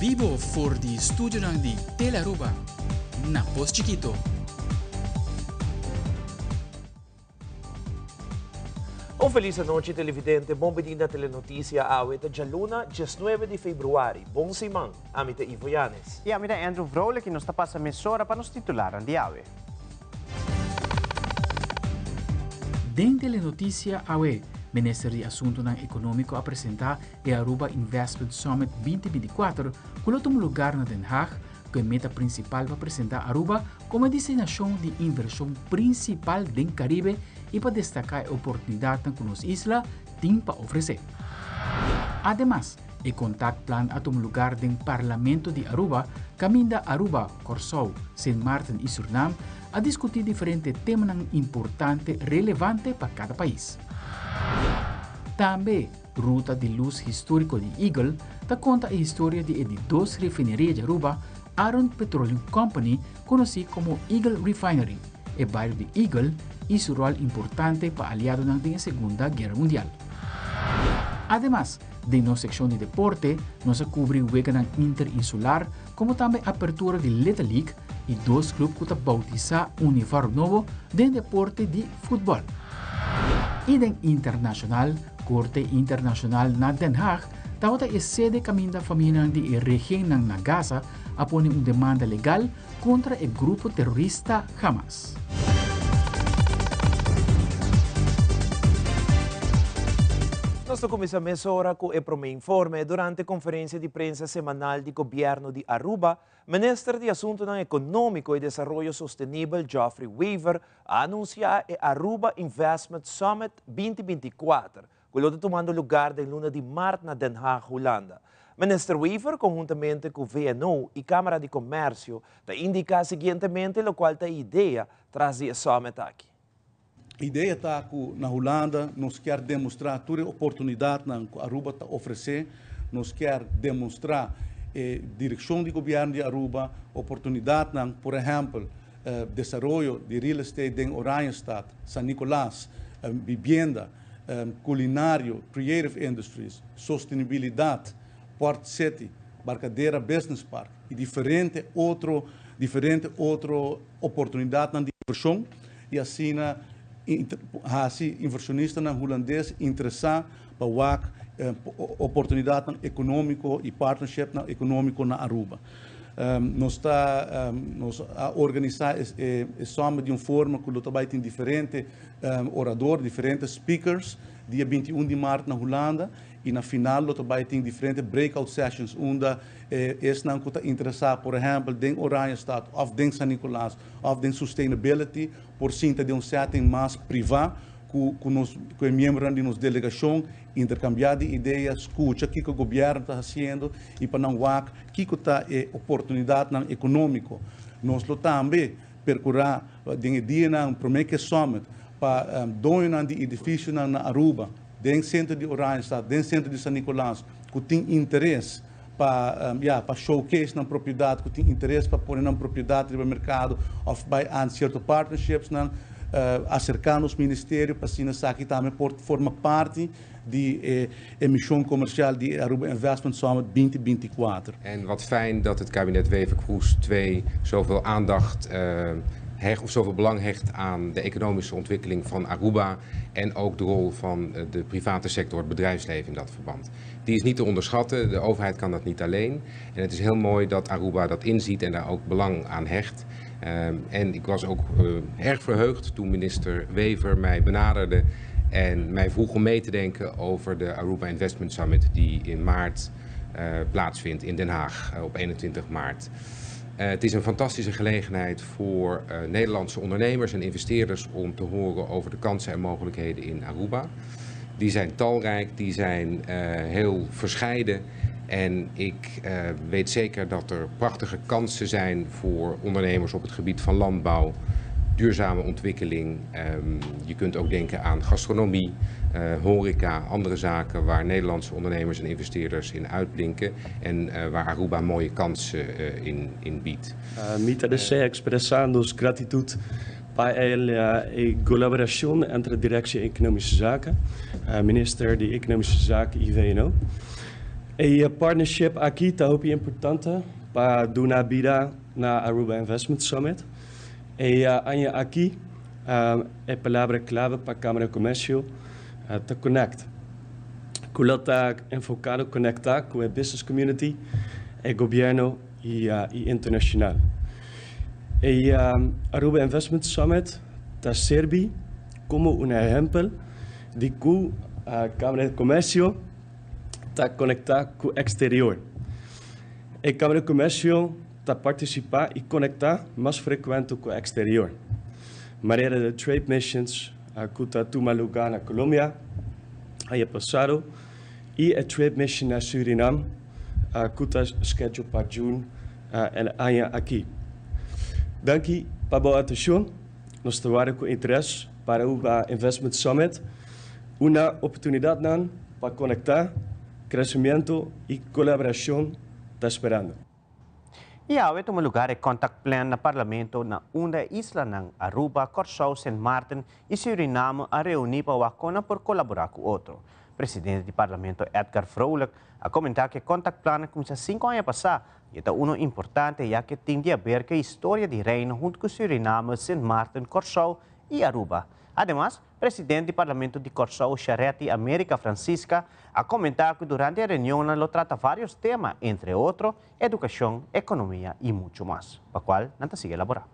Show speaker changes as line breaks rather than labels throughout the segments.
bibo for di studionan di Telearuba na Pos Chikito.
Un felis anochi televidente, bon bini na Telenoticia awe ta djaluna 19 di februari. Bon siman, ami ta Ivo Yanes.
Y ami ta Andrew Vrolijk y nos ta pasa mesora pa nos titularnan di awe.
Den Telenoticia awe, Minister di Asuntonan Economico a presenta e Aruba Investment Summit 2024 cu lo tuma lugar na Den Haag cu e meta principal pa presenta Aruba como e destinacion di inversion principal den Caribe y pa destaca e oportunidadnan cu nos isla tin pa ofrece. Ademas, e contactplan a tuma lugar den Parlamento di Aruba caminda Aruba, Corsou, Sint Maarten y Surinam a discuti diferente temanan importante relevante pa cada pais. Tambe, Ruta di Luz Historico di Eagle ta conta e historia di e di dos refineria di Aruba, Arun Petroleum Company, conoci como Eagle Refinery, e bario di Eagle y su rol importante pa aliadonan den e Segunda Guera Mundial. Ademas, den nos seccion di deporte nos a cubri weganan interinsular como tambe apertura di Little League y dos club cu ta bautisa uniform nobo den deporte di futbol. Y den internacional, Corte Internacional na Den Haag tabata e sede caminda famianan di e regennan na Gaza a pone un demanda legal contra e grupo terorista Hamas.
Nos ta cuminsa mesora cu e prome informe. Durante conferencia di prensa semanal di Gobierno di Aruba, Minister di Asuntonan Economico y Desaroyo Sostenibel Geoffrey Wever a anuncia e Aruba Investment Summit 2024, cu lo ta tumando lugar den luna di maart na Den Haag, Hulanda. Minister Wever, conhuntamente cu VNO y Camara di Comercio, ta indica siguientemente locual ta e idea tras di e summit aki.
Idea ta cu na Hulanda nos kier demostra tur e oportunidadnan cu Aruba ta ofrece, nos kier demostra e direccion di gobierno di Aruba, oportunidadnan, por ehempel, desaroyo di real estate den Oranjestad, San Nicolas, bibienda, culinario, creative industries, sostenibilidad, Port City, Barcadera Business Park y diferente otro diferente otro oportunidadnan di inversion y asina haci inversionistanan Hulandes interesa pa wak oportunidadnan economico y partnershipnan economico na Aruba. Nos ta nos a organisa e summit di un forma cu lo ta bay tin diferente orador, diferente speakers dia 21 di maart na Hulanda y na final lo ta bay tin diferente breakout sessions unda esnan cu ta interesa por ehempel den Oranjestad of den San Nicolas of den sustainability por sinta den un setting mas priva cu cu nos cu e miembronan di nos delegacion intercambia di idea, scucha kico gobierno ta haciendo y pa nan wak kico ta e oportunidadnan economico. Nos lo tambe percura den e dianan prome cu e summit pa doñonan di edificionan na Aruba, den centro di Oranjestad, den centro di San Nicolas, cu tin interes pa ya pa showcase nan propiedad, cu tin interes pa pone nan propiedad riba mercado of bay aan cierto partnershipsnan, acerca nos ministerio pa asina esaki tambe por forma parti di e e mision comercial di e Aruba Investment Summit 2024.
En wat fijn dat het kabinet Wever-Kroes 2 zoveel aandacht hecht of zoveel belang hecht aan de economische ontwikkeling van Aruba en ook de rol van de private sector, het bedrijfsleven in dat verband. Die is niet te onderschatten, de overheid kan dat niet alleen. En het is heel mooi dat Aruba dat inziet en daar ook belang aan hecht. En ik was ook erg verheugd toen minister Wever mij benaderde en mij vroeg om mee te denken over de Aruba Investment Summit die in maart plaatsvindt in Den Haag op 21 maart. Het is een fantastische gelegenheid voor Nederlandse ondernemers en investeerders om te horen over de kansen en mogelijkheden in Aruba. Die zijn talrijk, die zijn heel verscheiden. En ik weet zeker dat er prachtige kansen zijn voor ondernemers op het gebied van landbouw, duurzame ontwikkeling. Je kunt ook denken aan gastronomie, horeca, andere zaken waar Nederlandse ondernemers en investeerders in uitblinken en waar Aruba mooie kansen in biedt.
Mi ta desea expresa nos gratitud pa e colaboracion entre Directie Economische Zaken, Minister di Economische Zaken y VNO. E partnership aki ta hopi importante pa duna bida na Aruba Investment Summit. E aña aki e palabra clave pa Camara di Comercio ta connect. Cu lo ta enfocado conecta cu e business community, e gobierno y internacional. E Aruba Investment Summit ta sirbi como un ehempel di cu Camara di Comercio ta conecta cu exterior. E Camara di Comercio ta participa y conecta mas frecuente cu exterior. Manera di trade missions cu ta tuma lugar na Colombia aña pasado y e trade mission na Surinam cu ta schedule pa june e aña aki. Danki pa bo atencion. Nos ta warda cu interes pa Aruba Investment Summit, una oportunidadnan pa conecta, crecimiento y colaboracion ta sperando.
Y awe a tuma lugar e contact plan na Parlamento na unda e islanan Aruba, Corsou, Sint Maarten y Suriname a reuni pa wak con por colabora cu otro. Presidente di Parlamento Edgar Vrolijk a comenta cu e contact plan a cuminsa 5 aña pasa y ta uno importante ya cu tin di haber cu e historia di Reino hunto cu Suriname, Sint Maarten, Corsou y Aruba. Ademas, Presidente di Parlamento di Corsou, Charetti America Francisca, a comenta cu durante e reunion lo trata varios tema, entre otro, educacion, economia y mucho mas, pa cual nan ta sigui elabora.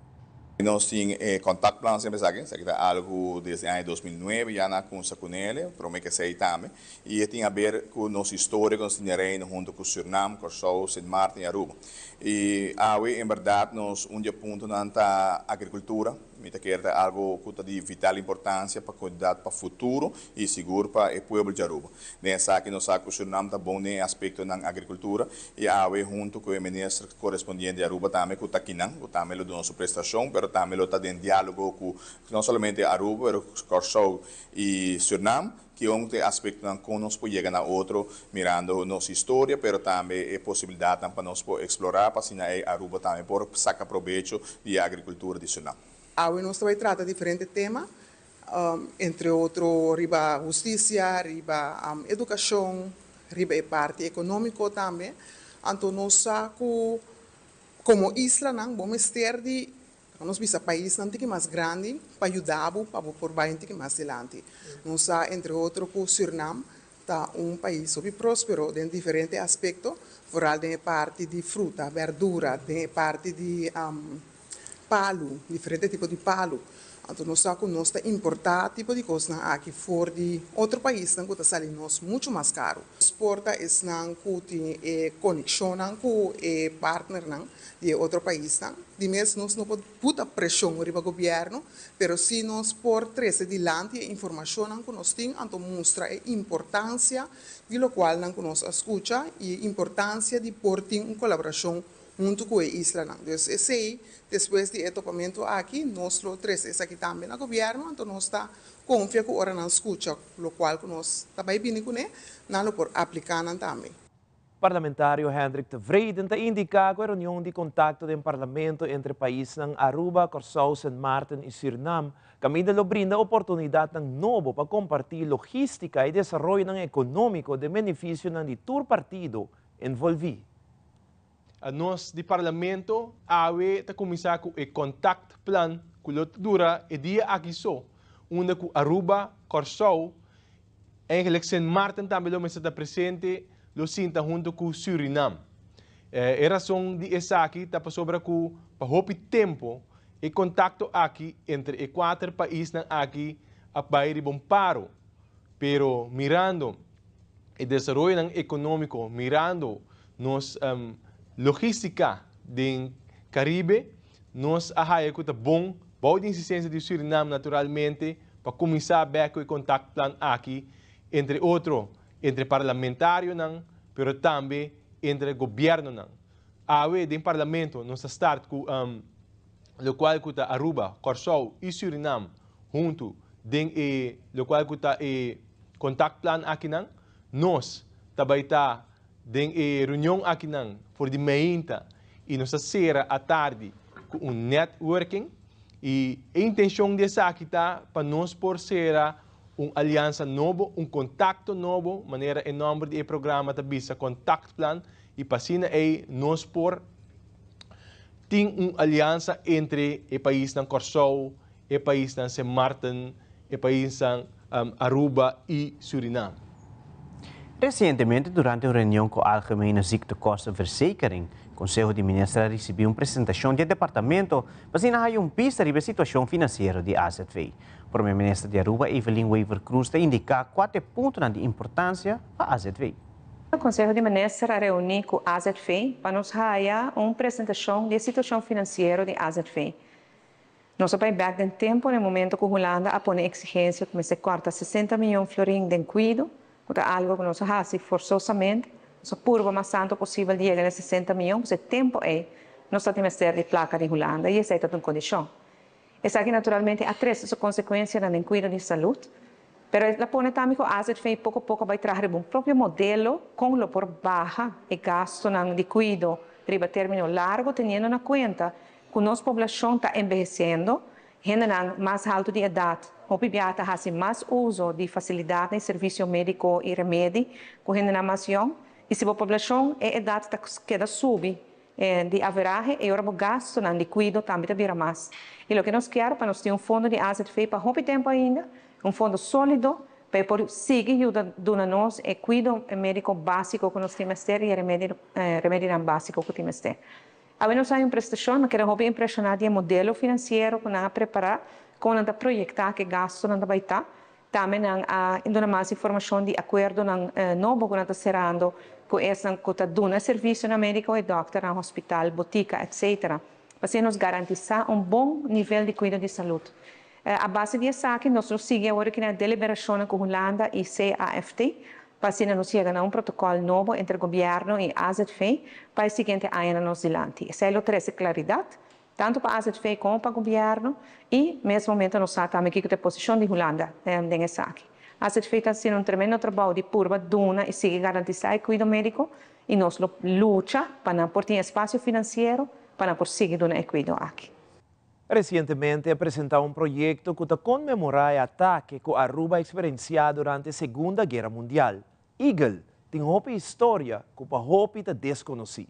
Nos tin contactplan semper aki, esaki ta algo desde aña 2009 ya nan a cuminsa cu ne, prome cu esey tambe. Y tin di haber cu nos historia cu nos tin Reino hunto cu Surinam, Corsou, Sint Maarten y Aruba. Y awe, en berdad, nos un di e puntonan ta agricultura. Mi ta kere ta algo cu ta di vital importancia pa comunidad, pa futuro y sigur pa e pueblo di Aruba. Den esaki nos sa cu Surinam ta bon den aspectonan agricultura y awe hunto cu e minister corespondiente di Aruba tambe cu ta akinan, cu tambe lo duna su prestacion, pero tambe lo ta den dialogo cu no solamente Aruba, pero Corsou y Surinam, cu e aspectonan con nos por yega na otro mirando nos historia, pero tambe e posibilidad pa nos por explora, pa asina Aruba tambe por saca probecho di agricultura di Surinam.
Awe nos ta bay trata diferente tema, entre otro riba husticia, riba educacion, riba e parti economico tambe. Anto nos sa cu como islanan, bo mester di nos bisa paisnan tiki mas grandi pa yuda pa por bay tiki mas adelante. Nos sa, entre otro, cu Surinam ta un pais hopi prospero den diferente aspecto, vooral den parti di fruta, berdura, den parti di palo, diferente tipo di palo. Anto nos sa cu nos ta importa tipo di cosnan aki for di otro paisnan cu ta sali nos mucho mas caro. Por ta esnan cu tin e conexion cu e partnernan di otro paisnan. Di mes nos no por pone presion riba gobierno, pero si nos por trece dilanti e informacion cu nos tin, anto mustra e importancia di locual nan cu nos a scucha y importancia di por tin un colaboracion hunto cu e islanan. Anto, esey, despues di e topamento aki, nos lo trece esaki tambe na gobierno, anto nos ta confia cu ora nan scucha, locual cu nos ta bay bini cu ne, nan lo por aplica nan tambe.
Parlamentario Hendrik Tevreden ta indica cu e reunion di contacto den Parlamento entre paisnan Aruba, Corsou, Sint Maarten y Surinam, caminda lo brinda oportunidad nobo pa comparti logistica y desaroyo economico den beneficio di tur partido envolvi.
Nos di Parlamento awe ta cuminsa cu e contactplan cu lo dura e dia aki so, unda cu Aruba, Corsou, eigenlijk Sint Maarten tambe lo ta presente, lo sinta hunto cu Surinam. E rason di esaki ta pasobra cu pa hopi tempo e contacto aki entre e cuater paisnan aki a bay riba un paro. Pero mirando e desaroyo economico, mirando nos logistica den Caribe, nos a haya cu ta bon, bou insistencia di Surinam naturalmente, pa cuminsa cu e contactplan aki, entre otro, entre parlamentarionan, pero tambe entre gobiernonan. Awe, den Parlamento, nos a start cu locual cu ta Aruba, Corsou y Surinam hunto den e locual cu ta e contactplan akinan, nos tambe ta den e reunion akinan for di mainta y nos ta cera atardi cu un networking y e intencion di esaki ta pa nos por cera. Un aliansa nobo, un kontakto nobo, manera e nòmber di e programa ta bisa Contactplan, i pa asina ei nos por tin un aliansa entre e paisnan Kòrsou, e paisnan Sint Maarten, e paisnan Aruba i Surinam.
Resientemente durante un reunion ku Algemene Ziektekostenverzekering, Konseho di Minister a risibí un presentashon di e departamento pa asina haya un bista riba e situashon finansiero di azv. Prome Minister di Aruba Evelyn Wever-Croes ta indiká kua ta e puntonan di importansia pa azv.
Konseho di Minister a reuní ku azv pa nos haya un presentashon di e situashon finansiero di azv. Nos a bai bek den tempu na e momento ku Hulanda a pone eksigensia ku mester kòrta 60 mion florin den kuido, ku ta algu ku nos a hasi forsosamente. Nos a purba mas tantu posibel di yega na e 60 mion, pasobra e tempu ei nos ta tin mester di plaka di Hulanda i esei ta un kondishon. Esaki naturalmente a trese su konsekuensianan den kuido di salud, pero el a pone tambe ku azv poko poko a bai traha riba un propio modelo kon lo por baha e gastunan di kuido riba término largu teniendo na kuenta Ku nos poblashon ta enbehesiendo, hendenan mas haltu di edat hopi bia ta hasi mas uso di fasilidatnan i servisio médiko i remedi ku hendenan mas yòn. I si bo poblashon e edat ta keda subi di averahe, e ora bo gastunan di kuido tambe ta bira mas. I loke nos kier pa nos tin un fondo di azv pa hopi tempu ainda, un fondo sólido pa e por sigui yuda duna nos e kuido médiko básiko ku nos tin mester i e remedinan básiko ku tin mester. Awe nos haña un prestashon, mi a keda hopi impreshoná di e modelo finansiero ku nan a prepará, kon nan ta proyektá ku e gastunan ta bai ta. Tambe nan a duna mas informashon di akuerdonan nobo ku nan ta serando ku esnan ku ta duna servisionan médiko, e dòkternan, hospital, botika, etcetera. Pa asina nos garantisá un bon nivel di kuido di salud. A base di esaki nos lo sigui awor aki na deliberashonnan ku Hulanda i CAFT pa asina nos yega na un protokòl nobo entre gobièrnu i azv pa e siguiente añanan nos dilanti. Esei lo trese klaridat tantu pa azv komo pa gobièrnu i mes momento nos sa tambe kiko ta e posishon di Hulanda den esaki. Azv ta hasiendo un tremendo trabou di purba duna i sigui garantisá e kuido médiko i nos lo lucha pa nan por tin espasio finansiero pa nan por sigui duna e kuido aki.
Resientemente a presentá un proyekto ku ta konmemorá e atake ku Aruba a eksperensiá durante Segunda Guera Mundial. Eagle tin hopi historia ku pa hopi ta deskonosí.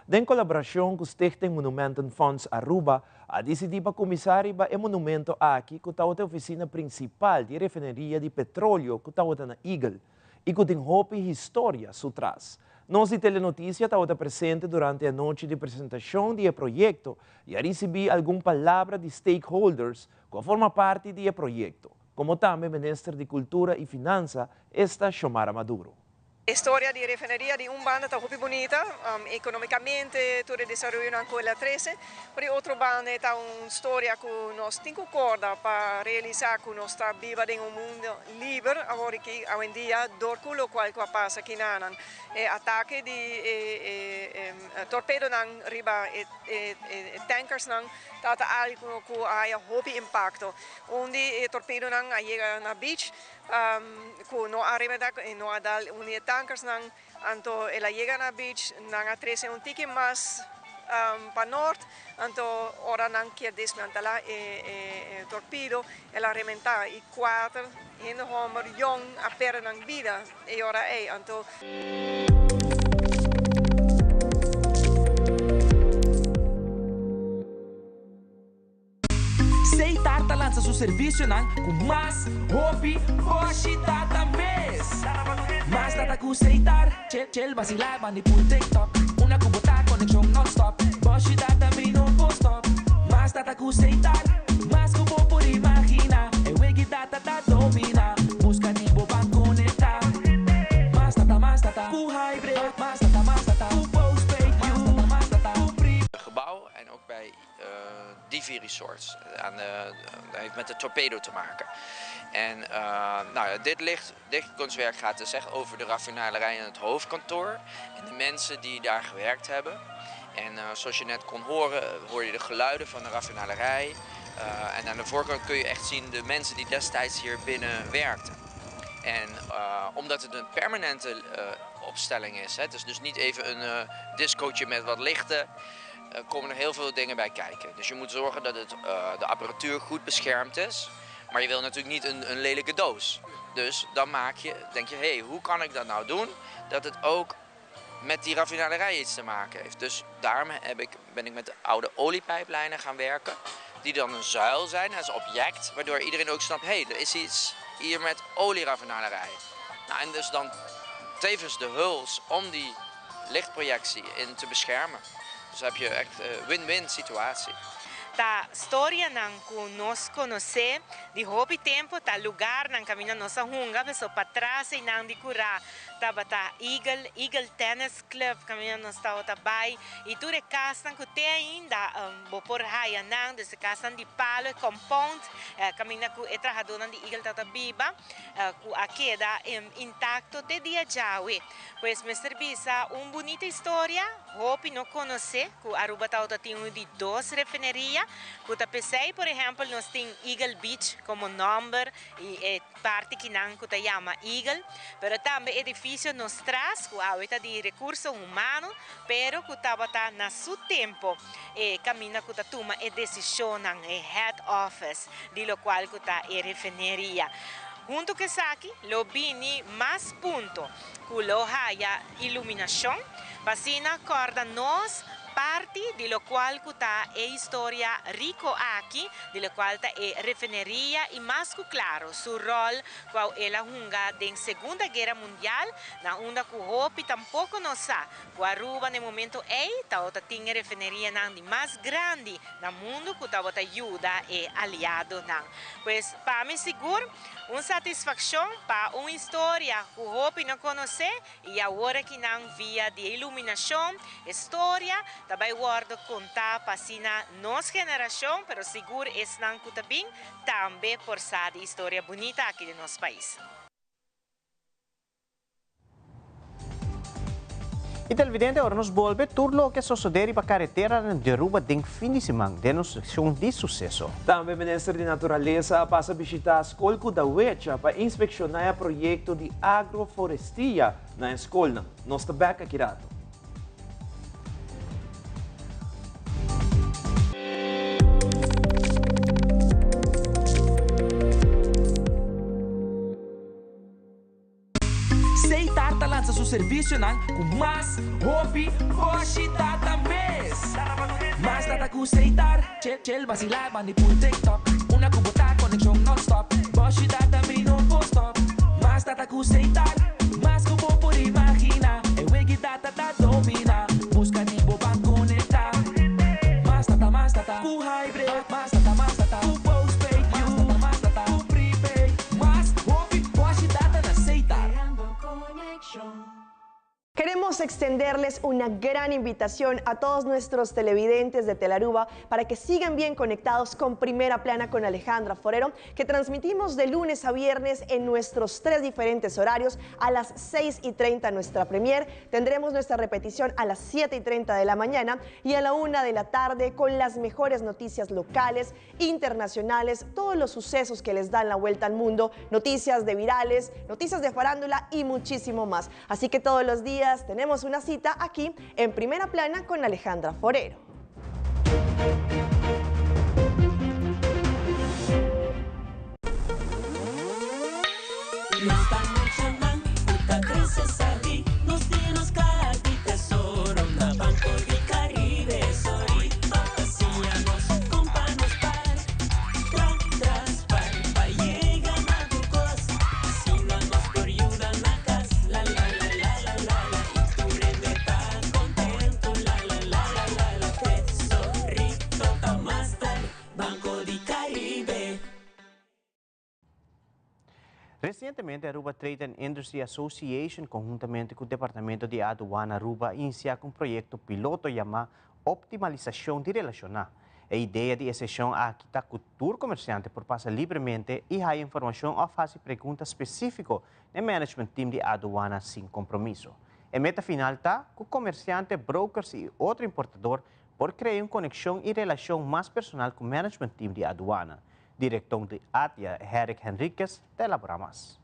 Den kolaborashon ku Stichting Monumentenfonds Aruba a disidí pa kuminsá riba e monumento aki ku tabata e ofisina prinsipal di e refineria di petrolio ku tabata na Eagle. i ku tin hopi historia su tras. Nos di Telenotisia tabata presente durante e anochi di presentashon di e proyekto i a risibí algun palabra di stakeholders ku a forma parti di e proyekto, komo tambe Minister di Kultura i Finansa, esta Xiomara Maduro.
E storia di e refineria di un banda ta hopi bunita, economicamente tur e desaroyonan cu el a trece, pero di otro banda e ta un storia cu nos tin cu corda pa realisa cu nos ta biba den un mundo liber awor aki awendia dor cu locual cu a pasa kinanan. E atake di e torpedonan riba e tankersnan tabata algo cu a haya hopi impacto. Un di e torpedonan a yega na beach Cu no a remeda y no a dal un di e tankersnan, anto el a yega na beach, nan a trece un tiki mas pa nort, anto ora nan kier desmantela e torpedo, el a rementa y cuater hende homber yong a perde nan bida e ora ey, anto.
Seitar ta lansa su servisionan ku mas hopi boshi data mes. Mas data ku Seitar, chel basilá bandi pul TikTok. Una ku bo ta konekshon nònstòp, boshi data mi no por stòp. Mas data ku Seitar, mas ku bo por imaginá. E wegi data ta dominá, buska di bo ban konektá. Mas data, mas data ku hybrid, mas data, mas data ku postpaid, mas data, mas data ku pre.
Gebouw en ook bij Divi Resorts. Aan de, dat heeft met de torpedo te maken. En nou ja, dit, licht, dit kunstwerk gaat dus echt over de raffinaderij en het hoofdkantoor. En de mensen die daar gewerkt hebben. En zoals je net kon horen, hoor je de geluiden van de raffinaderij. En aan de voorkant kun je echt zien de mensen die destijds hier binnen werkten. En omdat het een permanente opstelling is, hè, het is dus niet even een discootje met wat lichten, komen er heel veel dingen bij kijken. Dus je moet zorgen dat het, de apparatuur goed beschermd is. Maar je wil natuurlijk niet een, een lelijke doos. Dus dan maak je, denk je, hé, hey, hoe kan ik dat nou doen? Dat het ook met die raffinaderij iets te maken heeft. Dus daarom heb ik, ben ik met de oude oliepijplijnen gaan werken. Die dan een zuil zijn als object, waardoor iedereen ook snapt, hé, hey, er is iets hier met olieraffinaderij. Nou, en dus dan tevens de huls om die lichtprojectie in te beschermen. Dus dan heb je echt een win-win situatie.
Ta storianan ku nos konosé di hopi tempu, ta lugarnan kaminda nos a hunga, pasobra patras einan di kurá tabata Eagle, Eagle Tennis Club kaminda nos tabata bai i tur e kasnan ku te ainda bo por haya nan, dus e kasnan di palo, e compound kaminda ku e trahadónan di Eagle tabata biba ku a keda intakto te dia djawe. Pues mester bisa un bunita historia. Hopi no konosé ku Aruba tabata tin un di dos refineria ku ta p'esei por ehèmpel nos tin Eagle Beach komo nòmber i e parti kinan ku ta yama Eagle, pero tambe edifisio nos tras ku awe ta di Rekurso Humano pero ku tabata na su tempo e kaminda ku ta tuma e desishonnan, e head office di lokual ku ta e refineria. Huntu ku esaki lo bini mas punto. Ku lo haya iluminashon, pa asina kòrda nos parti di lokual ku ta e historia riko aki, di lokual ta e refineria i mas ku klaro su ròl kual el a hunga den Segunda Guera Mundial, na unda ku hopi tampoko no sa ku Aruba na e momento ei tabata tin e refinerianan di mas grandi na mundu ku tabata yuda e aliadonan. Pues pa mi sigur Un satisfakshon pa un historia ku hopi no konosé i awor aki nan via di e iluminashon e storia ta bai wòrdu kontá pa asina nos generashon pero sigur esnan ku ta bin tambe por sa di historia bunita aki den nos pais.
Y televidente, ora nos bolbe, tur loke a sosode riba careteranan di Aruba den fin di siman den nos seccion di suceso.
Tambe Minister di Naturalesa a pasa bishita Skol Kudawecha pa inspekshoná e proyekto di agroforestia na e skolnan. Nos ta bek aki rato.
Seitar ta lansa su servisionan ku mas hopi boshi data mes. Mas data ku Seitar, chel basilá bandi pul TikTok. Una ku bo ta konekshon nonstop, boshi data mi no por stop. Mas data ku Seitar, mas ku bo por imaginá. E wegi data ta dominá, buska di bo ban konektá. Mas data, mas data ku hybrid, mas data, mas data ku postpaid, mas data, mas data ku prepaid. Mas hopi boshi data na Seitar.
Queremos extenderles una gran invitación a todos nuestros televidentes de Telaruba para que sigan bien conectados con Primera Plana con Alejandra Forero, que transmitimos de lunes a viernes en nuestros tres diferentes horarios a las 6 y 30 nuestra premier. Tendremos nuestra repetición a las 7 y 30 de la mañana y a la 1 de la tarde con las mejores noticias locales, internacionales, todos los sucesos que les dan la vuelta al mundo, noticias de virales, noticias de farándula y muchísimo más. Así que todos los días tenemos una cita aquí en Primera Plana con Alejandra Forero.
Recientemente Aruba Trade and Industry Association conhuntamente cu Departamento di Aduana Aruba a inicia cu un proyecto piloto yama Optimalisacion di Relaciona. E idea di e sesion aki ta cu tur comerciante por pasa libremente y haya informacion of haci pregunta specifico n'e management team di Aduana sin compromiso. E meta final ta cu comerciante, brokers y otro importador por crea un conexion y relacion mas personal cu management team di Aduana. Director di ATIA, Herrick Henriquez, ta elabora mas.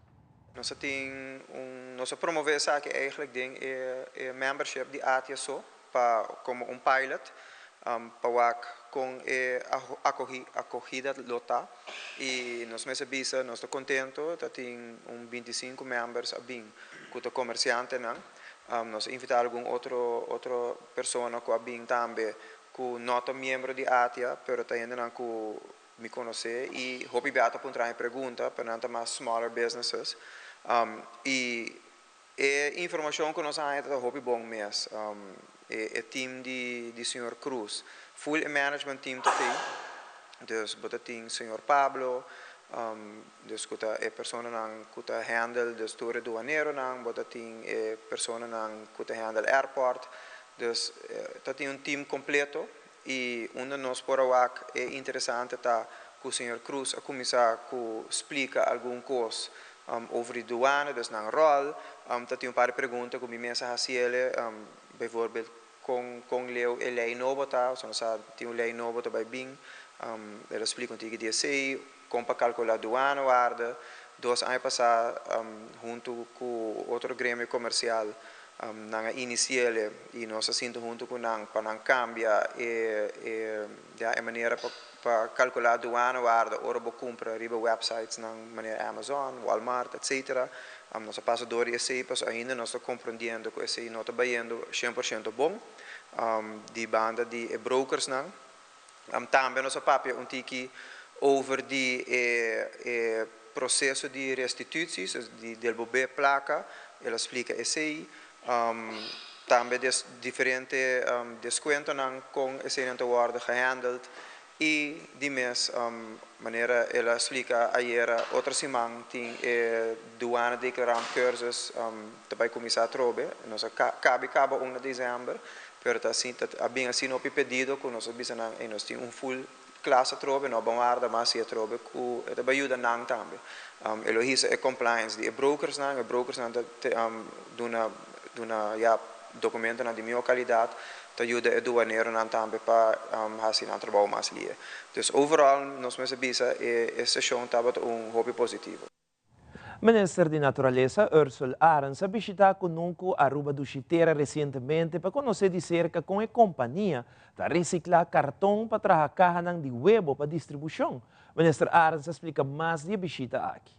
Nos a tin un, nos a promove esaki eigenlijk den e e membership di ATIA so pa como un pilot pa wak. con e acogida lo ta y nos mester bisa nos ta contento ta tin un 25 members a bin cu ta comerciantenan. Nos a invita algun otro otro persona cu a bin tambe cu no ta miembro di ATIA, pero ta hendenan cu mi conoce y hopi bia ta puntra mi pregunta, pero nan ta mas smaller businesses. Y e informacion cu nos a haya ta hopi bon mes. E team di señor Cruz, full e management team ta tey, dus bo ta tin señor Pablo, dus cu ta e personanan cu ta handle dus tur e duaneronan, bo ta tin e personanan cu ta handle airport, dus ta tin un team completo y unda nos por a wak e interesante ta cu señor Cruz a cuminsa cu splica algun cos over di duana, dus nan rol, ta tin un par di pregunta cu mi mes a haciele, bijvoorbeeld con con leu e ley nobo ta, pasobra nos sa tin un ley nobo ta bay bin, el a splica un tiki di esey, con pa calcula duana waarde. Dos aña pasa hunto cu otro gremio comercial nan a iniciele y nos a sinta hunto cu nan pa nan cambia e e ya e manera pa pa calcula duana waarde ora bo cumpra riba websites nan manera Amazon, Walmart etc. Nos a pasa door di esey pasobra ainda nos ta comprendiendo cu esey no ta bayendo 100% bon di banda di e brokersnan. Tambe nos a papia un tiki over di e e proceso di restitutie, dus di delbobe placa, el a splica esey. Tambe des diferente descuentonan con eseynan ta wordo gehandeld y di mes manera el a splica ayera otro siman tin e douane declarant cursus ta bay cuminsa atrobe. Nos a cabi caba un na december. Pero ta asina, ta a bin asina hopi pedido ku nos a bisa nan, ey nos tin un full klas atrobe, no ban warda mas si atrobe ku e ta bai yuda nan tambe. E lo hisa e compliance di e brokersnan, e brokersnan ta duna duna ya dokumentonan di mihó kalidat, ta yuda e duaneronan tambe pa hasi nan trabou mas lie. Dus overall nos mester bisa e e seshon tabata un hopi positivo.
Minister di Naturalesa Ursell Arends a bishita Kunuku Aruba Dushi Tera resientemente pa konosé di serka kon e kompania ta resiklá karton pa traha kahanan di webo pa distribushon. Minister Arends a splika mas di e bishita aki.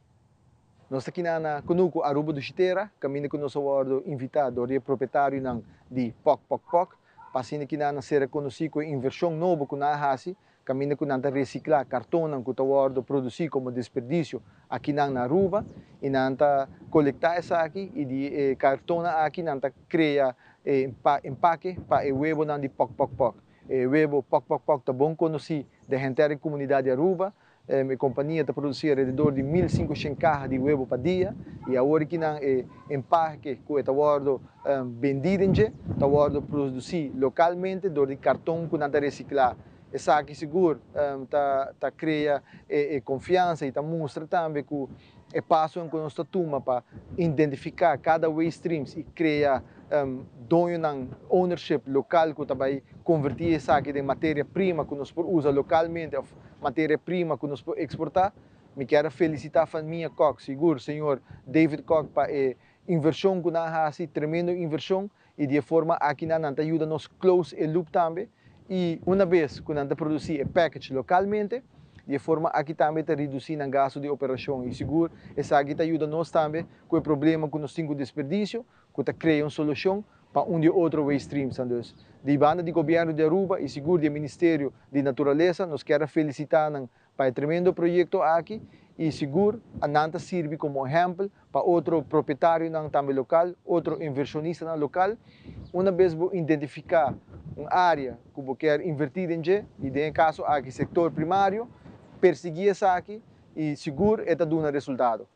Nos ta kina na Kunuku Aruba Dushi Tera, kaminda ku nos a wòrdu invitá dor di e propietarionan di Pok Pok Pok pa asina kina nan ser rekonosí ku e invershon nobo ku nan a hasi kaminda ku nan ta resiklá kartonnan ku ta wòrdu produsí komo desperdisio akinan na Aruba i nan ta kolektá esaki i di e kartonnan aki nan ta krea e empake pa e webonan di Pok Pok Pok. E webo Pok Pok Pok ta bon konosí den henter e komunidat di Aruba. E kompania ta produsí alrededor di 1500 kaha di webo pa dia i awor aki nan e empake ku e ta wòrdu bendí den dje ta wòrdu produsí lokalmente dor di karton ku nan ta resiklá. Esaki sigur ta ta krea e konfiansa i ta mustra tambe ku e pasonan ku nos ta tuma pa identifiká kada waste streams i krea doñonan ownership lokal ku ta bai konvertí esaki den materia prima ku nos por usa lokalmente òf materia prima ku nos por eksportá. Mi kier a felisitá famia Kok, sigur señor David Kok pa e invershon ku nan a hasi, tremendo invershon i di e forma aki nan nan ta yuda nos close e loop tambe i una bes ku nan ta produsí e package lokalmente, di e forma aki tambe ta redusí nan gastu di operashon i sigur esaki ta yuda nos tambe ku e problema ku nos tin ku desperdisio ku ta krea un solushon pa un di e otro waste streamsnan. Dus di banda di Gobièrnu di Aruba i sigur di e Ministerio di Naturalesa nos kier a felisitá nan pa e tremendo proyekto aki i sigur a nan ta sirbi komo ehèmpel pa otro propietarionan tambe lokal, otro invershonistanan lokal. Una bes bo identifiká un área ku bo kier invertí den dje, i den e kaso aki sektor primario, persiguí esaki i sigur e ta duna resultado.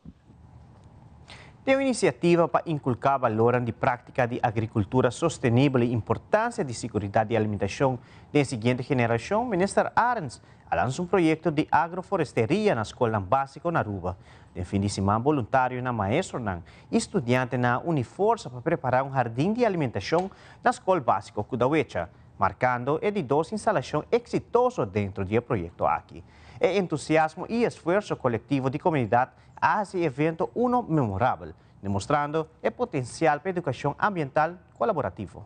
Den un inisiativa pa inkulká balornan di práktika di agrikultura sostenibel i importansia di siguridat di alimentashon den e siguiente generashon, Minister Arends a lansa un proyekto di agroforesteria na skolnan básiko na Aruba. Den fin di siman boluntarionan, maestronan i studiantenan a uni forsa pa prepará un hardin di alimentashon na skol básiko Kudawecha, markando e di dos instalashon eksitoso dentro di e proyekto aki. E entusiasmo i esfuerso kolektivo di komunidat a hasi e evento uno memorabel, demostrando e potensial pa edukashon ambiental kolaborativo.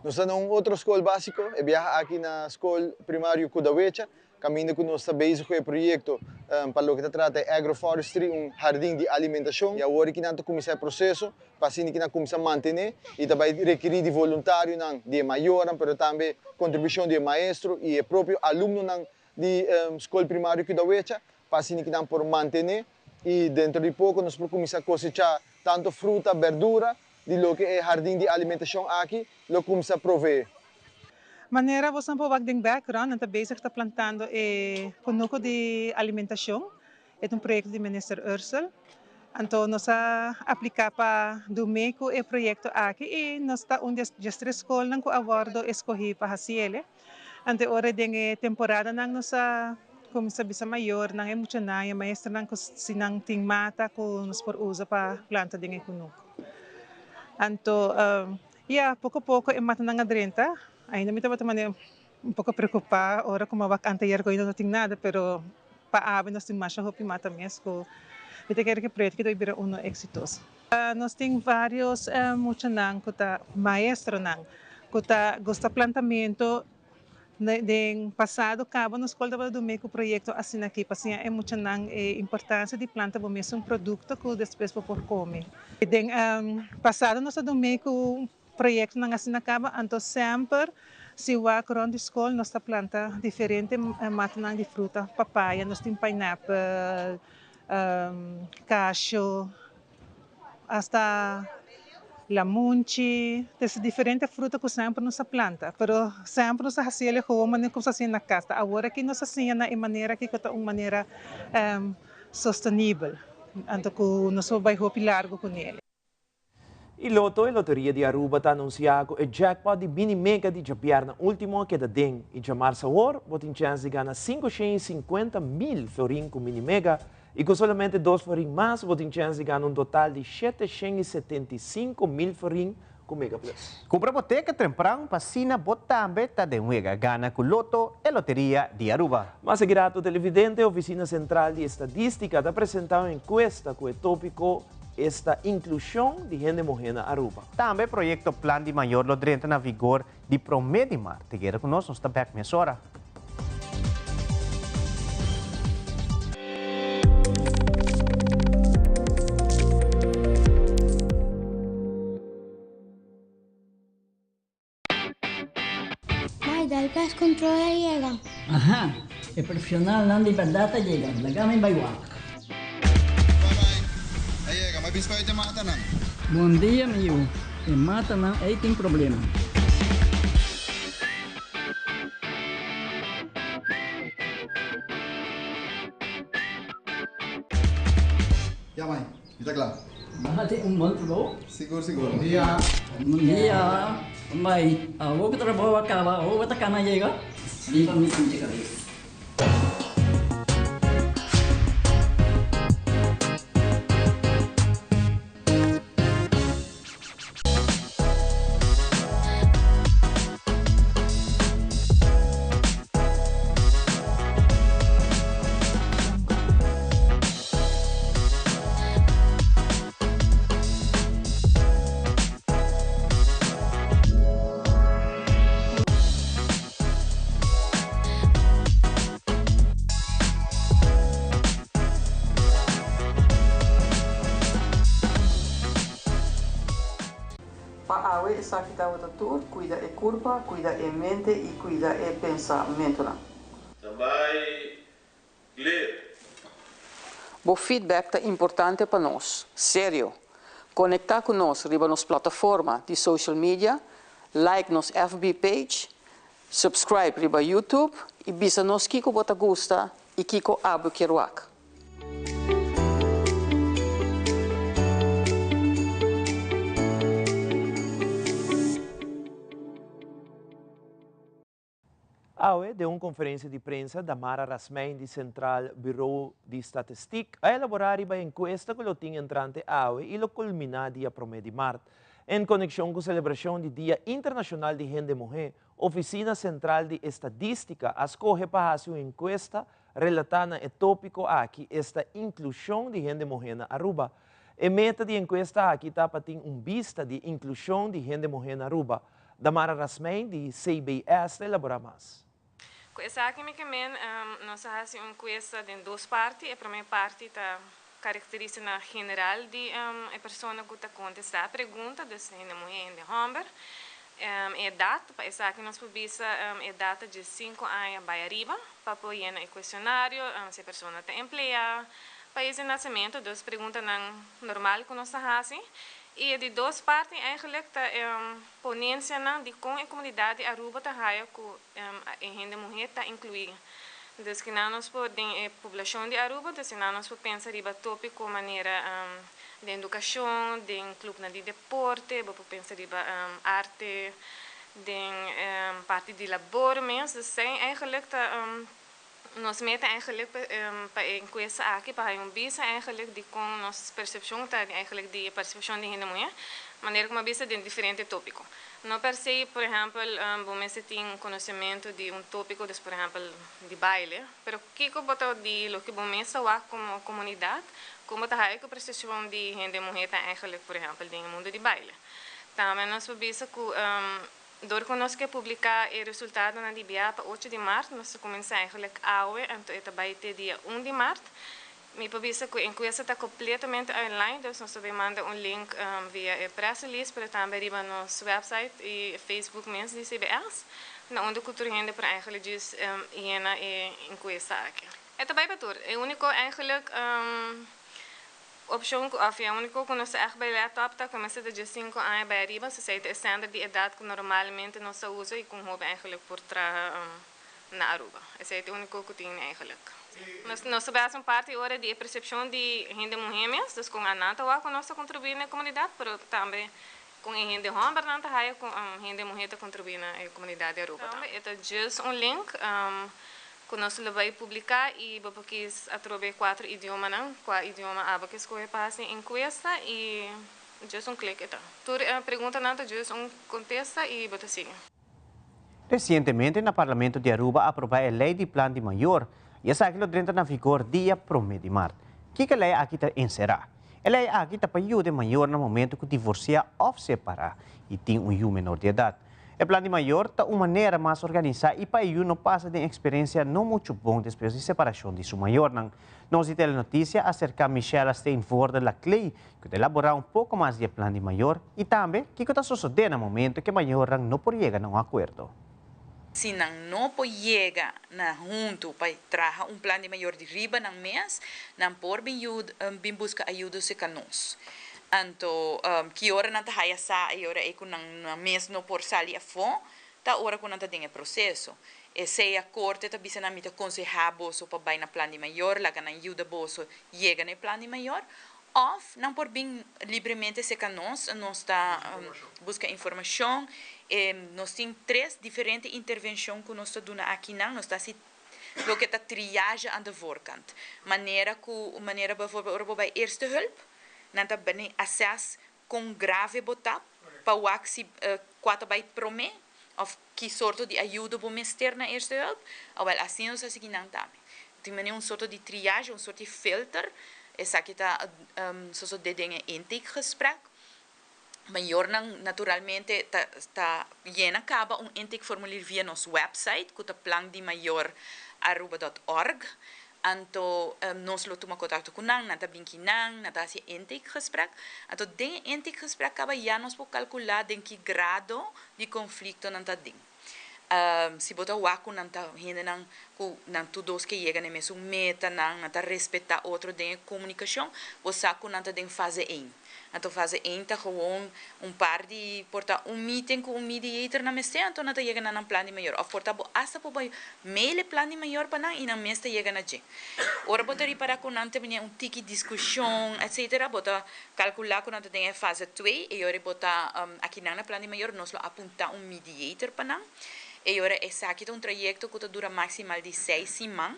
Nos ta na un otro skol básiko, e biaha aki na Skol Primario Kudawecha, kaminda ku nos ta bezig ku e proyekto pa loke ta trata e agroforestry, un hardin di alimentashon. I awor ki nan ta kuminsá e proseso pa asina ki nan kuminsá mantené i ta bai rekirí di voluntarionan, di e mayornan, pero tambe kontribushon di e maestro i e propio alumnonan di Skol Primario Kudawecha pa asina ki nan por mantené i dentro di poko nos por kuminsá kosechá tantu fruta, berdura di loke e hardin di alimentashon aki lo kumsa proveé.
Manera boso por wak den background, nan ta bezig ta plantando e kunuku di alimentashon. E ta un proyekto di Minister Ursell. Anto nos a apliká pa dumé ku e proyekto aki i nos ta un di e diestres skolnan ku a wòrdu eskohí pa hasi el. Anto e ora den e temporadanan nos a kuminsá bisa mayornan, e muchanan i e maestronan ku si nan tin mata ku nos por usa pa planta den e kunuku. Anto, ya, poko poko e matanan a drenta. Ainda mi tabata manera un poko preokupá ora ku mi a wak anteayer ku ainda no tin nada, pero pa awe nos tin masha hopi mata mes ku mi ta kere ku e proyekto aki ta bira uno eksitoso. Nos tin vários muchanan ku ta maestronan ku ta gusta plantamentu. Den pasado caba nos scol tabata dumi cu proyecto asina aki pa siña e muchanan e importancia di planta bo mesun producto cu despues bo por come. Den pasado nos a dumi cu proyectonan asina caba anto semper si wak rond di scol nos ta planta diferente matanan di fruta, papaya, nos tin pineapple, casho. Hasta lamunchi, ta diferente fruta ku semper nos a planta, pero semper nos a hasi el gewoon manera ku nos a hasi na kas. Ta awor aki nos a siña na e manera aki ku ta un manera sostenibel, anto ku nos por bai hopi largu kuné.
Y Lotto, e loteria di Aruba ta anuncia cu e jackpot di Mini Mega di djabièrnè ultimo a keda den y djamarsa awor bo tin chens di gana 550,000 florin cu Mini Mega Y cu solamente dos florin mas bo tin chens di gana un total di 775,000 florin cu Mega Plus.
Cumpra bo ticket tempran pa asina bo tambe ta den wega. Gana cu Lotto, e loteria di Aruba.
Mas grato televidente, Oficina Central di Estadistica ta presenta un encuesta cu e topico Esta inclusion di hende muhe na Aruba.
Tambe proyecto Plan di Mayor lo drenta na vigor di prome di mart. Te keda cu nos, nos ta bek mesora.
Mai, dal pest control a yega.
Aha, e profesionalnan di berdad a yega, laga mi bai wak.
Bye bye, a yega, mi a bisa pa e matanan.
Bon dia mi yu, e matanan ei tin problema.
Ya mai, mi ta kla.
Bo hasi un bon trabou.
Sigur sigur. Bon dia.
Bon dia. Mai, awor ku trabou a kaba, awor bo ta kana yega? Limpa mi sinti kabes.
Pa awe esaki tabata tur, cuida e curpa, cuida e mente y cuida e pensamentonan.
Tambay clear.
Bo feedback ta importante pa nos. Serio! Conecta cu nos riba nos plataforma di social media, like nos FB page, subscribe riba YouTube y bisa nos kico bo ta gusta y kico abo kier wak.
Awe, den un konferensia di prensa, Damara Rasmijn di Sentral Bureau di Statistiek a elaborá riba e enkuesta ku lo tin entrante awe i lo kulminá dia promé di mart. En konekshon ku selebrashon di Dia Internashonal di Hende Muhé, Ofisina Sentral di Estadístika a skohe pa hasi un enkuesta relatá na e tópiko aki, esta inklushon di hende muhé na Aruba. E meta di enkuesta aki ta pa tin un bista di inklushon di hende muhé na Aruba. Damara Rasmijn di CBS ta elabora mas.
Ku esaki mi ke men, nos a hasi un enkuesta den dos parti. E promé parti ta karakterístiknan general di e persona ku ta kontestá e pregunta, dus hende muhé, hende hòmber. E edat, pa esaki nos por bisa e edat ta dje sinku aña bai ariba pa por yena e kuestionario, si e persona ta empleá, pais di nasementu, dus preguntanan normal ku nos ta hasi. I e di dos parti eigenlijk ta e ponensianan di kon e komunidat di Aruba ta haya ku e hende muhé ta inkluí. Dus kinan nos por den e poblashon di Aruba, dus kinan nos por pensa riba tópiko manera den edukashon, den klupnan di deporte, bo por pensa riba arte, den parti di labor mes. Dus esei eigenlijk ta Nos meta eigenlijk pa e enkuesta aki pa haña un bista eigenlijk di kon nos persepshon ta eigenlijk di e partisipashon di hende muhé, manera ku mi a bisa den diferente tópiko. No per se, por ehèmpel, bo mester tin un konosementu di un tópiko, dus por ehèmpel di baile, pero kiko bo ta di loke bo mes ta wak komo komunidat, kon bo ta haña ku e persepshon di hende muhé ta eigenlijk, por ehèmpel, den e mundu di baile. Tambe nos por bisa ku. Dor ku nos ke publiká e resultadonan di bia pa ocho di mart, nos ta kuminsá eigenlijk awe, anto e ta bai te dia un di mart. Mi por bisa ku e enkuesta ta kompletamente online, dus nos ta bai manda un link via e press release, pero tambe riba nos website i Facebook mes di CBS, na unda ku tur hende por eigenlijk djis yena e enkuesta aki. E ta bai pa tur. E úniko eigenlijk. Opshon ku òf e úniko ku nos ta ègt bai lèt òp ta ku mester ta diesinku aña bai ariba, so esei ta e standard di edat ku normalmente nos ta usa i ku un hoben eigenlijk por traha na Aruba. Esei ta e úniko ku tin eigenlijk. Nos nos ta bai hasi un parti ora di e persepshon di hende muhé mes, dus kon anan ta wak ku nos ta kontribuí na e komunidat, pero tambe kon e hende hòmbernan ta haya ku hende muhé ta kontribuí na e komunidat di Aruba tambe. E ta just un link. Ku nos lo bai publiká i bo por kis atrobe e kuatro idiomanan, kua idioma abo ke skohe pa hasi e enkuesta i just un klik e ta. Tur e preguntanan ta just un kontesta i bo ta sigui.
Resientemente na Parlamento di Aruba a aproba e Ley di Plan di Mayor y esaki lo drenta na vigor dia prome di mart. Kiko e ley aki ta encera? E ley aki ta pa yuda e mayor na momento cu divorcia of separa y tin un yu menor di edad. E plan di mayor ta un manera mas organisá i pa e yu no pasa den eksperensia no muchu bon despues di separashon di su mayornan. Nos di Telenoticia a serká Michella Steenvoorde Laclay ku ta elaborá un poko mas di e plan di mayor i tambe kiko ta sosodé na momento ku e mayornan no por yega na un akuerdo.
Si nan no por yega na huntu pa traha un plan di mayor di riba nan mes, nan por bin yud bin buska ayudo serka nos. Anto ki ora nan ta haya sa e ora ei ku nan nan mes no por sali afó, ta ora ku nan ta den e proseso. Esei a korte ta bisa nan mi ta konsehá boso pa bai na plan di mayor, laga nan yuda boso yega na e plan di mayor, òf nan por bin libremente serka nos, nos ta buska informashon. Nos tin tres diferente intervenshon ku nos ta duna akinan, nos ta hasi loke ta triage aan de voorkant. Manera ku, manera bijvoorbeeld ora bo bai eerste hulp, Nan ta bini assess kon grave bo ta pa wak si kua ta bai prome of ki sorto di ayudo bo mester na eerste hulp. Awel asina nos a sigui nan tambe. Tin mane un sorto di triage, un sorto di filter. Esaki ta sosode den e intakegesprek. Mayornan naturalmente ta ta yena kaba un intakeformulier via nos website ku ta plandimayoraruba dot org. Anto nos lo tuma kontakto ku nan, nan ta bin ki nan, nan ta hasi e intakegesprek. Anto den e intakegesprek kaba ya nos por kalkulá den ki grado di konflikto nan ta den. Si bo ta wak ku nan ta hendenan ku nan tur dos ke yega na e mesun metanan, nan ta respetá otro den e komunikashon, bo sa ku nan ta den fase ein. Anto fase ein ta gewoon un par di, por ta un meeting ku un mediator nan mester, anto nan ta yega na nan plan di mayor. Òf por ta bo asta por bai mail e plan di mayor pa nan i nan mes ta yega na dje. Ora bo ta ripará ku nan ta bini un tiki diskushon etsetera, bo ta kalkulá ku nan ta den e fase twee i ora bo ta akinan na plan di mayor nos lo apuntá un mediator pa nan. E ora esaki ta un trayekto ku ta dura maksimal di seis siman.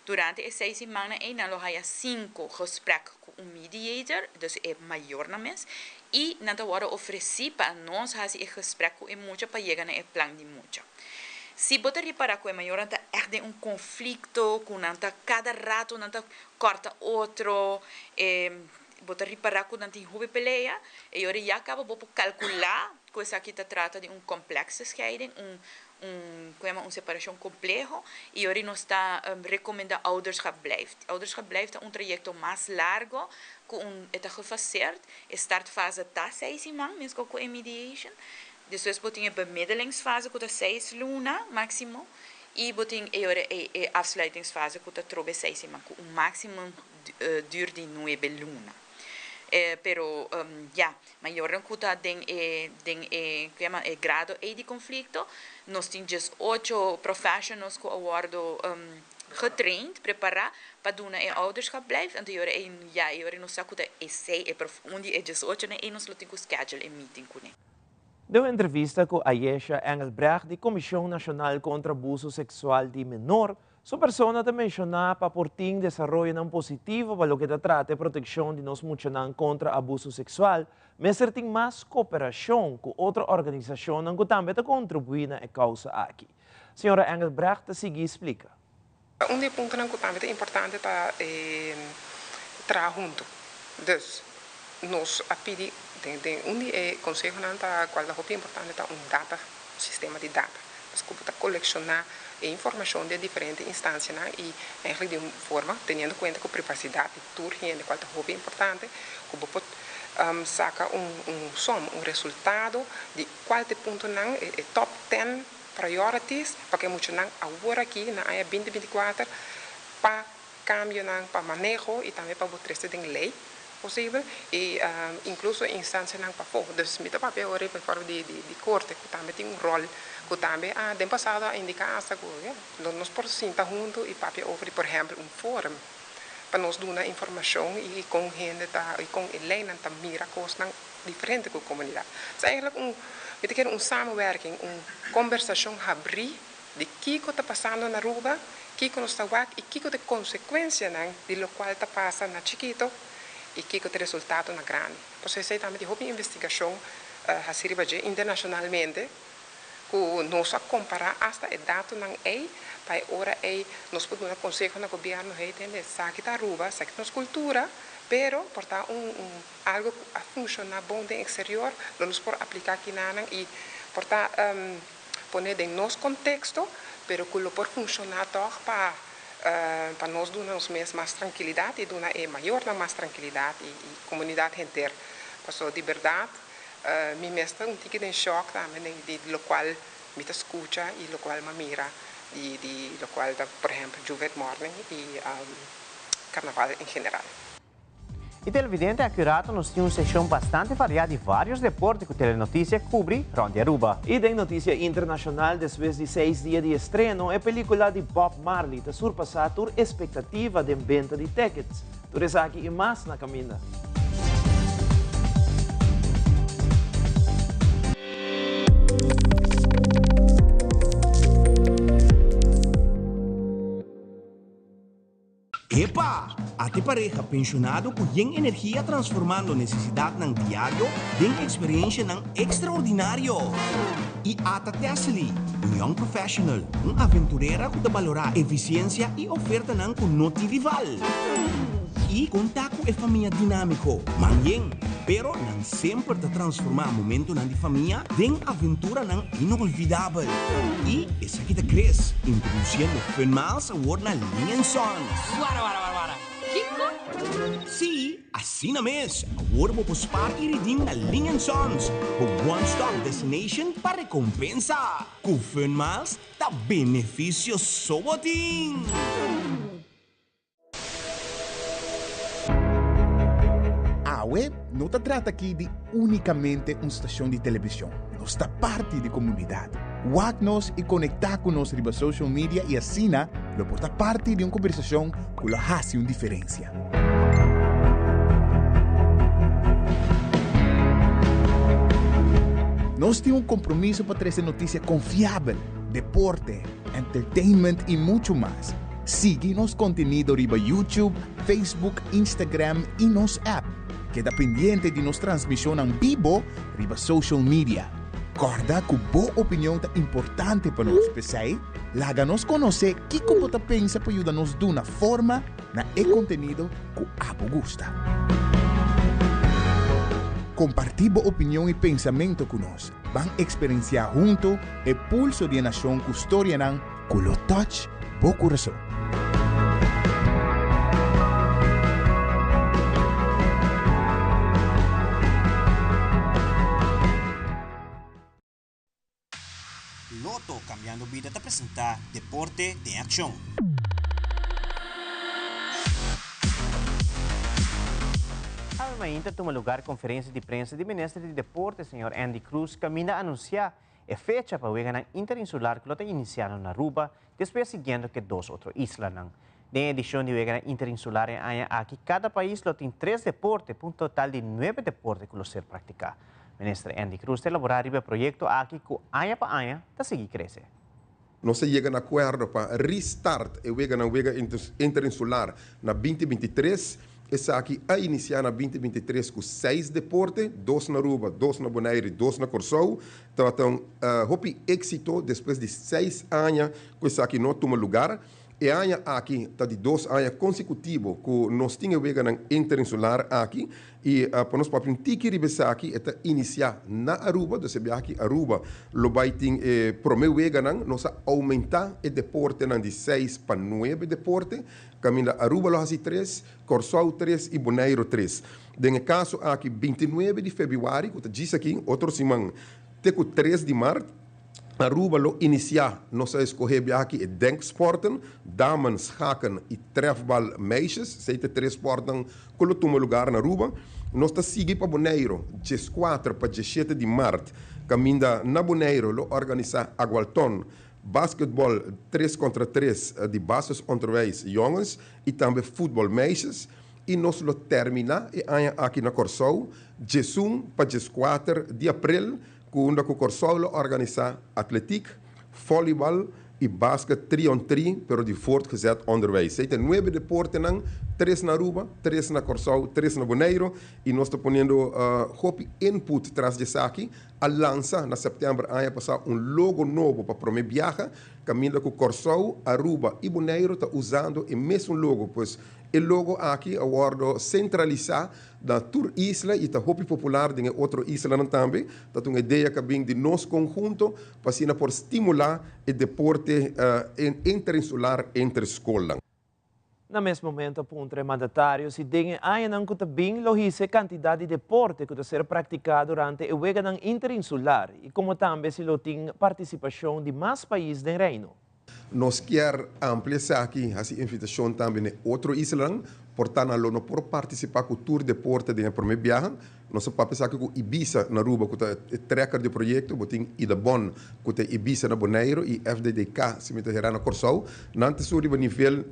Durante e seis simannan ei nan lo haya sinku gesprek ku un mediator, dus e mayornan mes, i nan ta wòrdu ofresí pa nos hasi e gesprek ku e mucha pa yega na e plan di mucha. Si bo ta ripará ku e mayornan ta ègt den un konflikto, ku nan ta kada ratu nan ta kòrta otro, e. Bo ta ripará ku nan tin hopi pelea, e ora ya kaba bo por kalkulá ku esaki ta trata di un complexe scheiding, un un ku yama un separashon kompleho, i ora nos ta rekomendá ouderschap blijft. Ouderschap blijft ta un trayekto mas largo ku un e ta gefaseerd, e startfase ta seis siman, meskos ku e mediation, despues bo tin e bemiddelingsfase ku ta seis luna máksimo, i bo tin e ora e e afsluitingsfase ku ta trobe seis siman ku un máksimo duur di nuebe luna. Pero ya, mayornan ku ta den e den e ku yama e grado ei di konflikto, nos tin djes ocho professionals ku a wòrdu getraind, prepará pa duna e ouderschap blijf. Anto e ora ei ya e ora nos sa ku ta esei e un di e djes ochonan ei nos lo tin ku schedule e meeting kuné.
Den un entrevista ku Ayesha Engelbrecht di Komishon Nashonal Kontra Abuso Seksual di Menor, Su persona ta menshoná pa por tin desaroyonan positivo pa loke ta trata e protekshon di nos muchanan kontra abuso seksual, mester tin mas koperashon ku otro organisashonnan ku tambe ta kontribuí na e kousa aki. Señora Engelbrecht ta sigui splika.
Un di e puntonan ku tambe ta importante ta e traha huntu. Dus, nos a pidi den un di e konsehonan ta kual ta hopi importante ta un data, un sistema di data. Pues ku bo ta kolekshoná e informashon di e diferente instansianan i eigenlijk di un forma teniendo kuenta ku privasidat di tur hende kual ta hopi importante ku bo por saka un un som, un resultado di kual ta e puntonan, e top ten priorities pa ku e muchanan awor aki na aña binti 24 pa kambionan pa maneho i tambe pa bo trese den lei posibel i inkluso instansianan pafó. Dus mi ta papia awor riba e forma di di korte ku tambe tin un ròl ku tambe a den pasado a indiká asta ku ya lo nos por sinta huntu i papia over di por ehèmpel un forum pa nos duna informashon i kon hende ta i kon e leinan ta mira kosnan diferente ku komunidat. Dus eigentlik un mi ta kere un samenwerking un kombersashon habrí di kiko ta pasando na Aruba, kiko nos ta wak y kiko ta e consecuencianan di locual ta pasa na chikito y kiko ta e resultado na grandi. Pasobra esey tambe tin hopi investigacion haci riba dje internacionalmente cu nos a compara hasta e datonan ey pa e ora ey nos por duna conseho na gobierno, hey tende esaki ta Aruba, esaki ta nos cultura, pero por ta un algo cu a funciona bon den exterior lo nos por aplica akinanan y por ta. Pone den nos konteksto, pero ku lo por funshoná tòg pa pa nos duna nos mes mas trankilidat i duna e mayornan mas trankilidat i i komunidat henter. Pasobra di bèrdat mi mes ta un tiki den shòk tambe den di lokual mi ta skucha i lokual mi a mira di di lokual ta por ehèmpel Juvet Morning i karnaval en general.
Y televidente acurato nos tin un seccion bastante varia di varios deporte cu Telenoticia cubri rond di Aruba.
Y den noticia internacional despues di seis dia di estreno e pelicula di Bob Marley ta surpasa tur expectativa den benta di tickets. Tur esaki y mas na caminda.
Epa! Ate pareha penshonado ku yen energia transformando nesesidatnan diario den eksperenshanan ekstraordinario. I ata Tessely, un young professional, un aventurera ku ta balorá efisiensia i ofertanan ku no tin rival. I konta ku e famia dinámiko, man yen, pero nan semper ta transformá momentonan di famia den aventuranan inolvidabel. I esaki ta Chris, introduciendo Fun Miles awor na Ling and Sons.
Wara wara wara wara, kiko?
Sí, asina mes! Awor bo por spaar i redeem na Ling and Sons, bo one stop destination pa recompensa. Cu Fun Miles ta beneficio so bo tin!
Awe no ta trata aki di únikamente un stashon di televishon. Nos ta parti di komunidat. Wak nos i konektá ku nos riba social media i asina lo por ta parti di un kombersashon ku lo hasi un diferensia. Nos tin un kompromiso pa trese notisia konfiabel, deporte, entertainment i muchu mas. Sigui nos kontenido riba YouTube, Facebook, Instagram i nos app. Keda pendiente di nos transmishonnan bibo riba social media. Kòrda ku bo opinion ta importante pa nos, p'esei laga nos konosé kiko bo ta pensa pa yuda nos duna forma na e kontenido ku abo gusta. Kompartí bo opinion i pensamentu ku nos. Ban eksperensiá huntu e pulso di e nashon ku storianan ku lo touch bo kurason.
Lotto Cambiando Bida ta presenta Deporte den Accion.
Awe mainta tuma lugar conferencia di prensa di Minister di Deporte señor Endy Croes caminda anuncia e fecha pa weganan interinsular cu lo ta iniciando na Aruba despues siguiendo cu e dos otro islanan. Den e edicion di weganan interinsular e aña aki cada pais lo tin tres deporte pa un total di nuebe deporte cu lo ser practica. Minister Endy Croes ta elabora riba e proyecto aki cu aña pa aña ta sigui crece.
Nos a yega na akuerdo pa restart e weganan wega interinsular na binti 23. Esaki a inisiá na binti 23 ku seis deporte, dos na Aruba, dos na Bonaire i dos na Kòrsou. Tabata un hopi éksito despues di seis aña ku esaki no a tuma lugar. E aña aki ta di dos aña konsekutivo ku nos tin e weganan interinsular aki i pa nos papia un tiki riba esaki e ta inisiá na Aruba, dus e biaha aki Aruba lo bai tin e promé weganan. Nos a oumentá e deportenan di seis pa nuebe deporte, kaminda Aruba lo hasi tres, Kòrsou tres i Boneiru tres. Den e kaso aki 29 di febrüari ku ta djis aki otro siman te ku tres di mart, Aruba lo inicia, nos a escoge biaha aki e denksporten, damen, schaken y trefbal meisjes, esey ta e tres sportnan cu lo tuma lugar na Aruba. Nos ta sigui pa Boneiro, 14 pa 17 di maart, caminda na Boneiro lo organisa Agualton, basketball tres contra tres di basisonderwijs jongens y tambe futbol meisjes. Y nos lo termina e aña aki na Corsou, 11 pa 14 di april, Ku unda ku Kòrsou lo organisá atletik, vòlibal i basket tri on tri, pero di voortgezet onderwijs. Esei ta nuebe deportenan, tres na Aruba, tres na Kòrsou, tres na Boneiru i nos ta poniendo hopi input tras di esaki. A lansa na sèptèmber aña pasá un logo nobo pa promé biaha, kaminda ku Kòrsou, Aruba i Boneiru ta usando e mesun logo. Pues e logo aki a wòrdu sentralisá Na tur isla y ta hopi popular den e otro islanan tambe, ta ta un idea cu a bin di nos conhunto pa asina por stimula e deporte interinsular entre scolnan.
Na mes momento a puntra e mandatario si den e añanan cu ta bin lo hisa e cantidad di deporte cu ta ser practica durante e weganan interinsular y como tambe si lo tin participacion di mas pais den Reino.
Nos kier amplia esaki, hasi invitacion tambe n'e otro islanan, por ta nan lo no por participa cu tur deporte den e prome biaha. Nos a papia esaki cu Ibisa na Aruba cu ta e trekker di e proyecto, bo tin Idabon cu ta Ibisa na Bonaire y FDDK si mi ta hera na Corsou. Nan ta sur riba nivel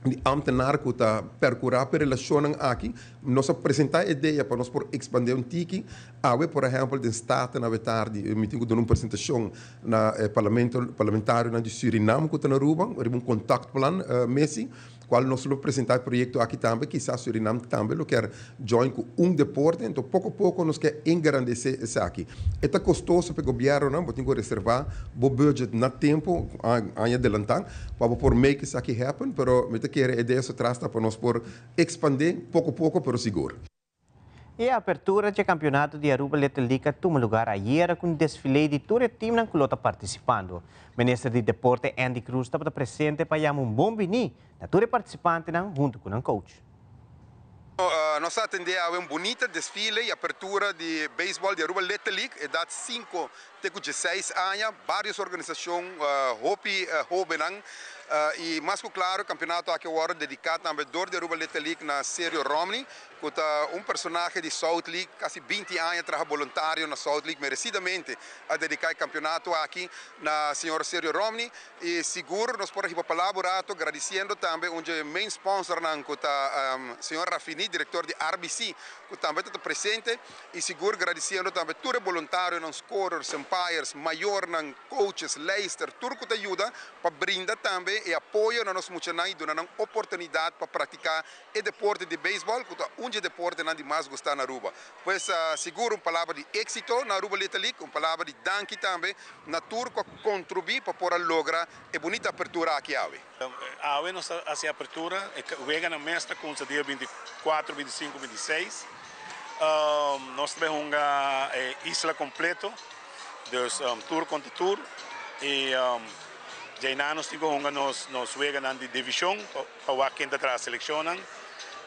di ambtenaar cu ta percura pa e relacionnan aki. Nos a presenta e idea pa nos por expande un tiki. Awe por ehempel den Staten awe tardi mi tin cu duna un presentacion na e parlamento parlamentarionan di Surinam ku ta na Aruba riba un contactplan mesi kual nos lo presenta e proyekto aki tambe kisas Surinam tambe lo kier join ku un deporte enton poko poko nos ke engrandese esaki e ta kostoso pa e gobiernonan bo tin ku reserva bo budget na tempo aña adelanta pa bo por make esaki happen pero mi ta kere e idea su tras ta pa nos por expande poko poko pero sigur.
E apertura dje kampionato di Aruba Little League a tuma lugar ayera ku un desfile di tur e timnan ku lo ta partisipando. Minister di Deporte Endy Croes tabata presente pa yama un bon bini na tur e partisipantenan huntu ku nan coach.
Nos a atende awe un bunita desfile y apertura di beisbol di Aruba Little League, edad sinku te ku dieseis aña, varios organisacion, hopi hobennan y mas ku claro e campeonato aki a wordo dedica tambe dor di Aruba Little League na Sergio Romney ku ta un personahe di South League, kasi 20 aña traha boluntario na South League, meresidamente a dedica e campeonato aki na señor Sergio Romney y sigur nos por a hiba palabra un rato gradiciendo tambe un dje main sponsornan ku ta señor Rafini, director di RBC ku tambe ta presente. Y sigur gradiciendo tambe tur e boluntarionan, scorers, umpires, mayornan, coaches, leister, tur cu ta yuda pa brinda tambe e apoyo na nos muchanan y duna nan oportunidad pa practica e deporte di baseball cu ta un dje deportenan di mas gusta na Aruba. Pues sigur un palabra di exito na Aruba Little League, un palabra di danki tambe na tur cu a contribuí pa por a logra e bunita apertura aki awe.
Awe nos ta haci apertura, e weganan mes ta cunsa dia 24, 25, 26. Nos ta bay hunga e isla completo, dus tur contra tur y djainan nos tin cu hunga nos nos weganan di division pa wak ken ta traha seleccionnan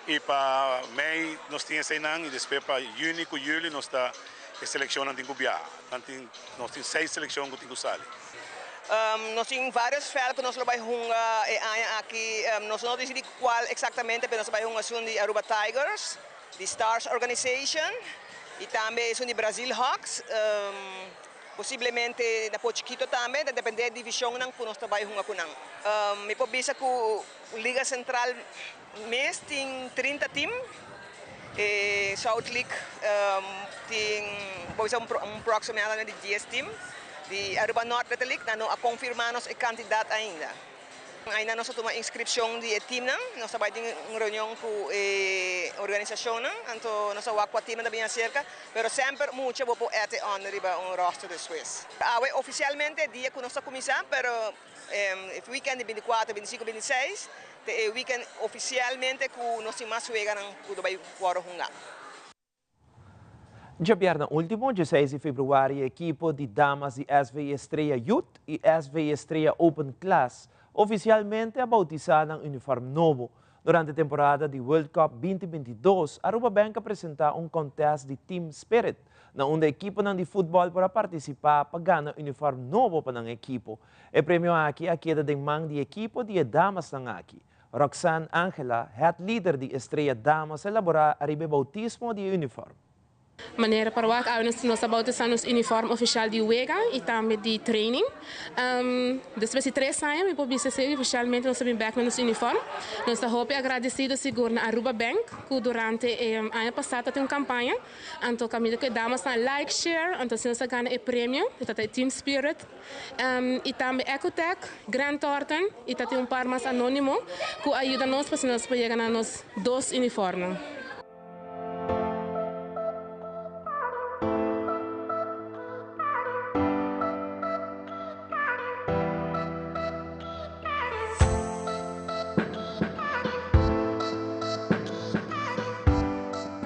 y pa mei nos tin eseinan y despues pa juni cu juli nos ta e seleccionnan tin cu biaha. Nan tin nos tin seis seleccion cu tin cu sali.
Nos tin varios veld cu nos lo bay hunga e aña aki. Nos no dicidi cual exactamente pero nos ta bay hunga esun di Aruba Tigers, di Stars Organization y tambe esun di Brazil Hawks. Posiblemente na Pochiquito tambe, ta depende e divisionnan cu nos ta bay hunga cu nan. Mi por bisa cu Liga Central mes tin 30 team, e South League tin por bisa un proximadamente di dies team, di Aruba North Little League nan no a confirma nos e cantidad ainda. Ainda nos ta tuma inscripcion di e teamnan, nos ta bay tin un reunion cu e organisacionnan, anto nos ta wak cua teamnan ta bini acerca, pero semper mucha bo por add e on riba un roster despues. Awe oficialmente e dia cu nos ta cuminsa, pero e weekend di 24, 25, 26 ta e weekend oficialmente cu nos tin mas weganan cu ta bay worde hunga.
Djabièrnè último, 16 di februari, e ekipo di damas di SV Estrella Youth i SV Estrella Open Class ofisialmente a boutisá nan unifòrm nobo. Durante temporada di World Cup 2022, Aruba Bank a presentá un kòntèst di Team Spirit, na unda ekiponan di futbòl por a partisipá pa gana unifòrm nobo pa nan ekipo. E premio aki a keda den man di ekipo di e damasnan aki. Roxanne Angela, head lider di Estrella Damas a elabora ariba e bautismo di e uniform.
Manera pa wak awe nos ta bautisa nos uniform oficial di wega y tambe di training. Despues di tres aña mi por bisa esey oficialmente nos ta bin bek na nos uniform. Nos ta hopi agradecido sigur na Aruba Bank cu durante e aña pasa ta tin un campaña anto caminda cu e damasnan like, share anto asina nos a gana e premio e ta ta e team spirit. Y tambe Ecotec, Grant Thornton y ta tin un par mas anonimo cu a yuda nos pa asina nos por yega na nos dos uniformnan.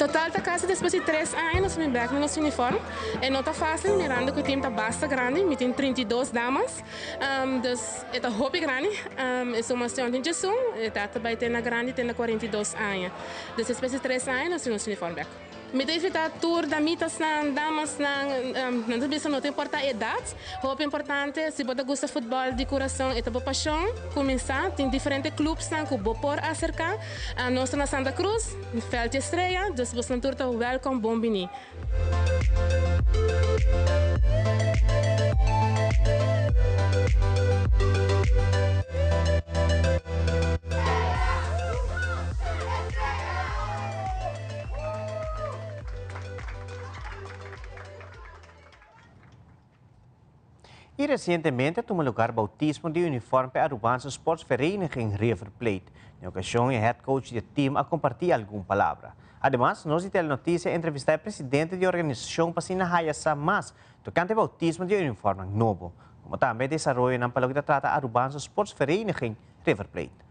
Total ta casi despues di tres aña nos a bin bek na nos uniform. E no ta facil mirando cu e team ta basta grandi, mi tin 32 damas, dus e ta hopi grandi. E sumacion tin djesun, e ta ta bay te na grandi te na 42 aña. Dus despues di tres aña nos tin nos uniform bek. Mi ta invita tur damitasnan, damasnan, nan ta bisa no ta importa edad, hopi importante si bo ta gusta futbol di curason e ta bo pasion, cuminsa, tin diferente clubsnan cu bo por acerca, nos ta na Santa Cruz, Veldje Estrella, dus bosnan tur ta welcome, bon bini.
Y recientemente a tuma lugar bautismo di uniform p'e Arubaanse Sportsvereniging River Plate. Den ocasion e head coach di e team a comparti algun palabra. Ademas, nos di Telenoticia a entrevista e presidente di e organisacion pa asina haya sa mas tocante e bautismo di e uniformnan nobo, como tambe e desaroyonan pa loke ta trata Arubaanse Sportsvereniging River Plate.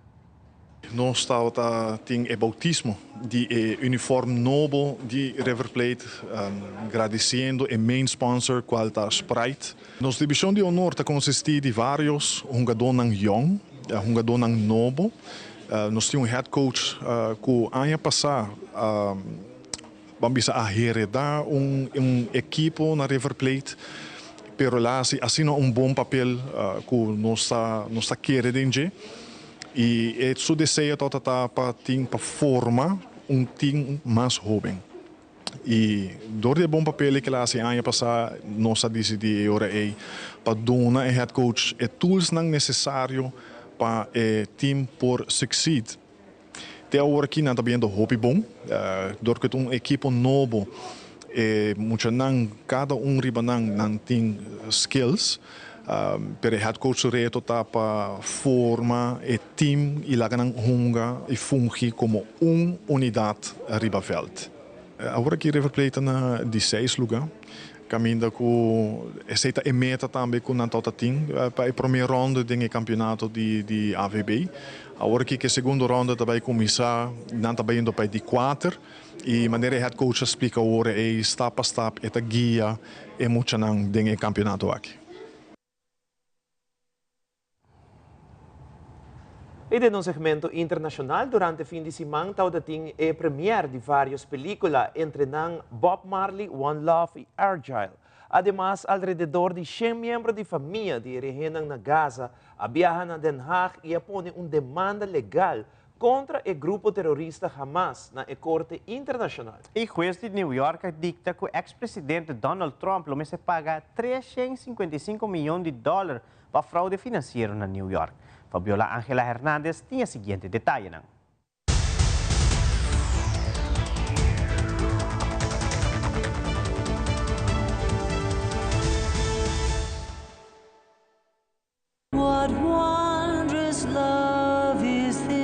Nos tabata tin e bautismo di e uniform nobo di River Plate, gradiciendo e main sponsor cual ta Sprite. Nos division di honor ta consisti di varios hungadónan yong, hungadónan nobo. Nos tin un head coach cu aña pasa ban bisa a hereda un ekipo na River Plate, pero el a haci asina un bon papel cu nos ta nos ta kere den dje y e su deseo tabata ta pa tin pa forma un team mas hoben y dor di e bon papel cu el a haci aña pasa nos a dicidi e ora ey pa duna e head coach e toolsnan necesario pa e team por succeed. Te awor aki nan ta biendo hopi bon. Dor ku ta un ekipo nobo e muchanan kada un riba nan nan tin skills. Pero e head coach su reto ta pa forma e team i laga nan hunga i fungi komo un unidat riba vèlt. Awor aki River Plate ta na di seis luga. Kaminda ku esei ta e meta tambe ku nan tabata tin pa e promé rònde den e kampionato di AVB. Awor aki ku e segundo rònde ta bai kuminsá, nan ta bayendo pa e di kuater i manera e head coach a splika awor ei stap pa stap e ta guia e muchanan den e kampionato aki.
I den nos segmento internashonal durante fin di siman tawata tin e premier di varios pelikula, entre nan Bob Marley, One Love i Argyle. Ademas alrededor di shen miembro di famia di e rehennan na Gaza a biaha na Den Haag i a pone un demanda legal kontra e grupo terorista Hamas na e korte internashonal.
E hues di New York a dikta ku eks presidente Donald Trump lo mester paga 355 miyon di dòler pa fraude finansiero na New York. Fabiola Angela Hernandez tin e siguiente detayenan.
What wondrous love is this?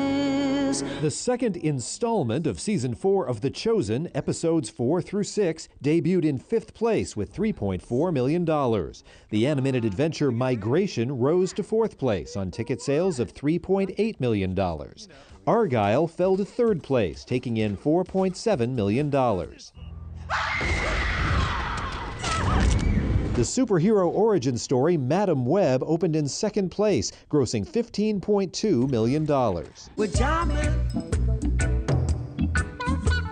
The second installment of season 4 of The Chosen, episodes 4 through 6, debuted in fifth place with $3.4 million. The animated adventure Migration rose to fourth place on ticket sales of $3.8 million. Argyle fell to third place, taking in $4.7 million. The superhero origin story, Madame Web, opened in second place, grossing $15.2 million.
We're jamming.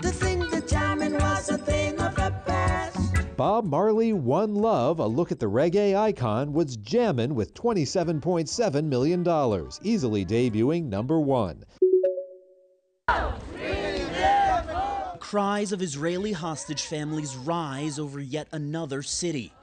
The thing that jamming was a thing of the past.
Bob Marley, One Love, a look at the reggae icon, was jammin' with $27.7 million, easily debuting number one.
Cries of Israeli hostage families rise over yet another city.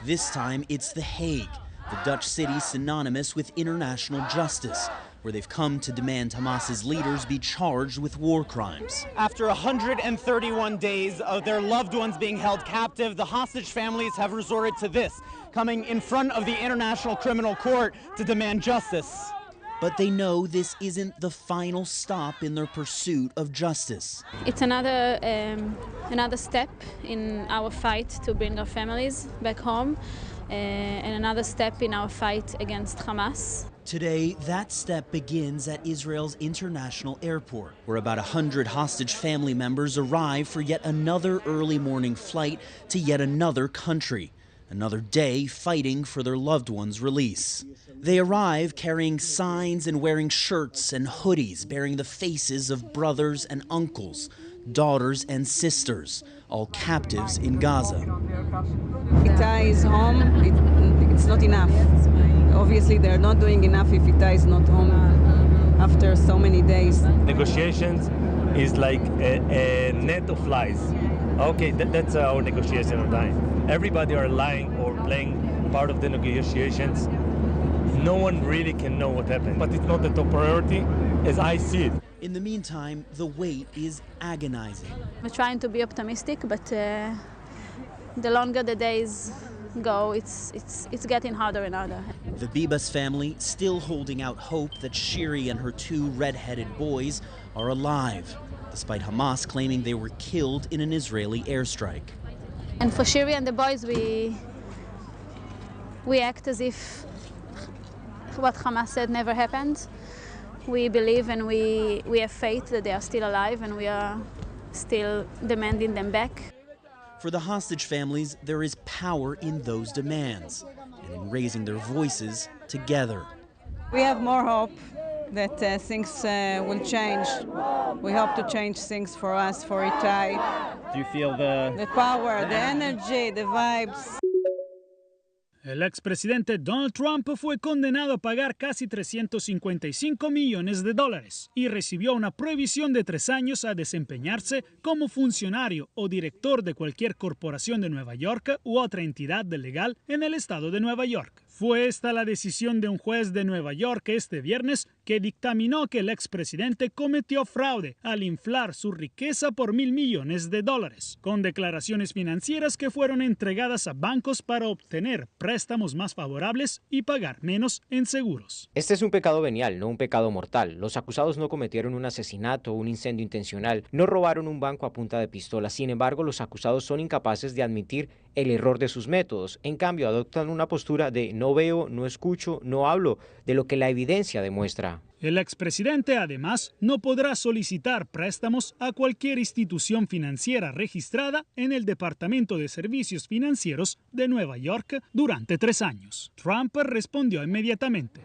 This time it's The Hague, the Dutch city synonymous with international justice, where they've come to demand Hamas's leaders be charged with war crimes.
After 131 days of their loved ones being held captive, the hostage families have resorted to this, coming in front of the International Criminal Court to demand justice.
But they know this isn't the final stop in their pursuit of justice.
It's another, um, another step in our fight to bring our families back home uh, and another step in our fight against Hamas.
Today, that step begins at Israel's international airport, where about 100 hostage family members arrive for yet another early morning flight to yet another country another day fighting for their loved ones' release. They arrive carrying signs and wearing shirts and hoodies bearing the faces of brothers and uncles, daughters and sisters, all captives in Gaza.
Itai is home, it, it's not enough. Obviously, they're not doing enough if Itai is not home after so many days.
Negotiations is like a, a net of lies. Okay, that, that's our negotiation of time. Everybody are lying or playing part of the negotiations. No one really can know what happened, but it's not the top priority as I see it.
In the meantime, the wait is agonizing.
We're trying to be optimistic, but uh, the longer the days go, it's, it's, it's getting harder and harder.
The Bibas family still holding out hope that Shiri and her two red-headed boys are alive, despite Hamas claiming they were killed in an Israeli airstrike.
And for Shiri and the boys, we, we act as if what Hamas said never happened. We believe and we, we have faith that they are still alive and we are still demanding them back.
For the hostage families, there is power in those demands and in raising their voices together.
We have more hope that uh, things uh, will change. We hope to change things for us, for Itai.
Do you feel the...
The power, the energy, the vibes.
El expresidente Donald Trump fue condenado a pagar casi 355 millones de dólares y recibió una prohibición de tres años a desempeñarse como funcionario o director de cualquier corporación de Nueva York u otra entidad legal en el estado de Nueva York. Fue esta la decisión de un juez de Nueva York este viernes que dictaminó que el expresidente cometió fraude al inflar su riqueza por mil millones de dólares, con declaraciones financieras que fueron entregadas a bancos para obtener préstamos más favorables y pagar menos en seguros.
Este es un pecado venial, no un pecado mortal. Los acusados no cometieron un asesinato o un incendio intencional, no robaron un banco a punta de pistola. Sin embargo, los acusados son incapaces de admitir el error de sus métodos. En cambio, adoptan una postura de no veo, no escucho, no hablo, de lo que la evidencia demuestra.
El expresidente además no podrá solicitar préstamos a cualquier institución financiera registrada en el Departamento de Servicios Financieros de Nueva York durante tres años. Trump respondió inmediatamente.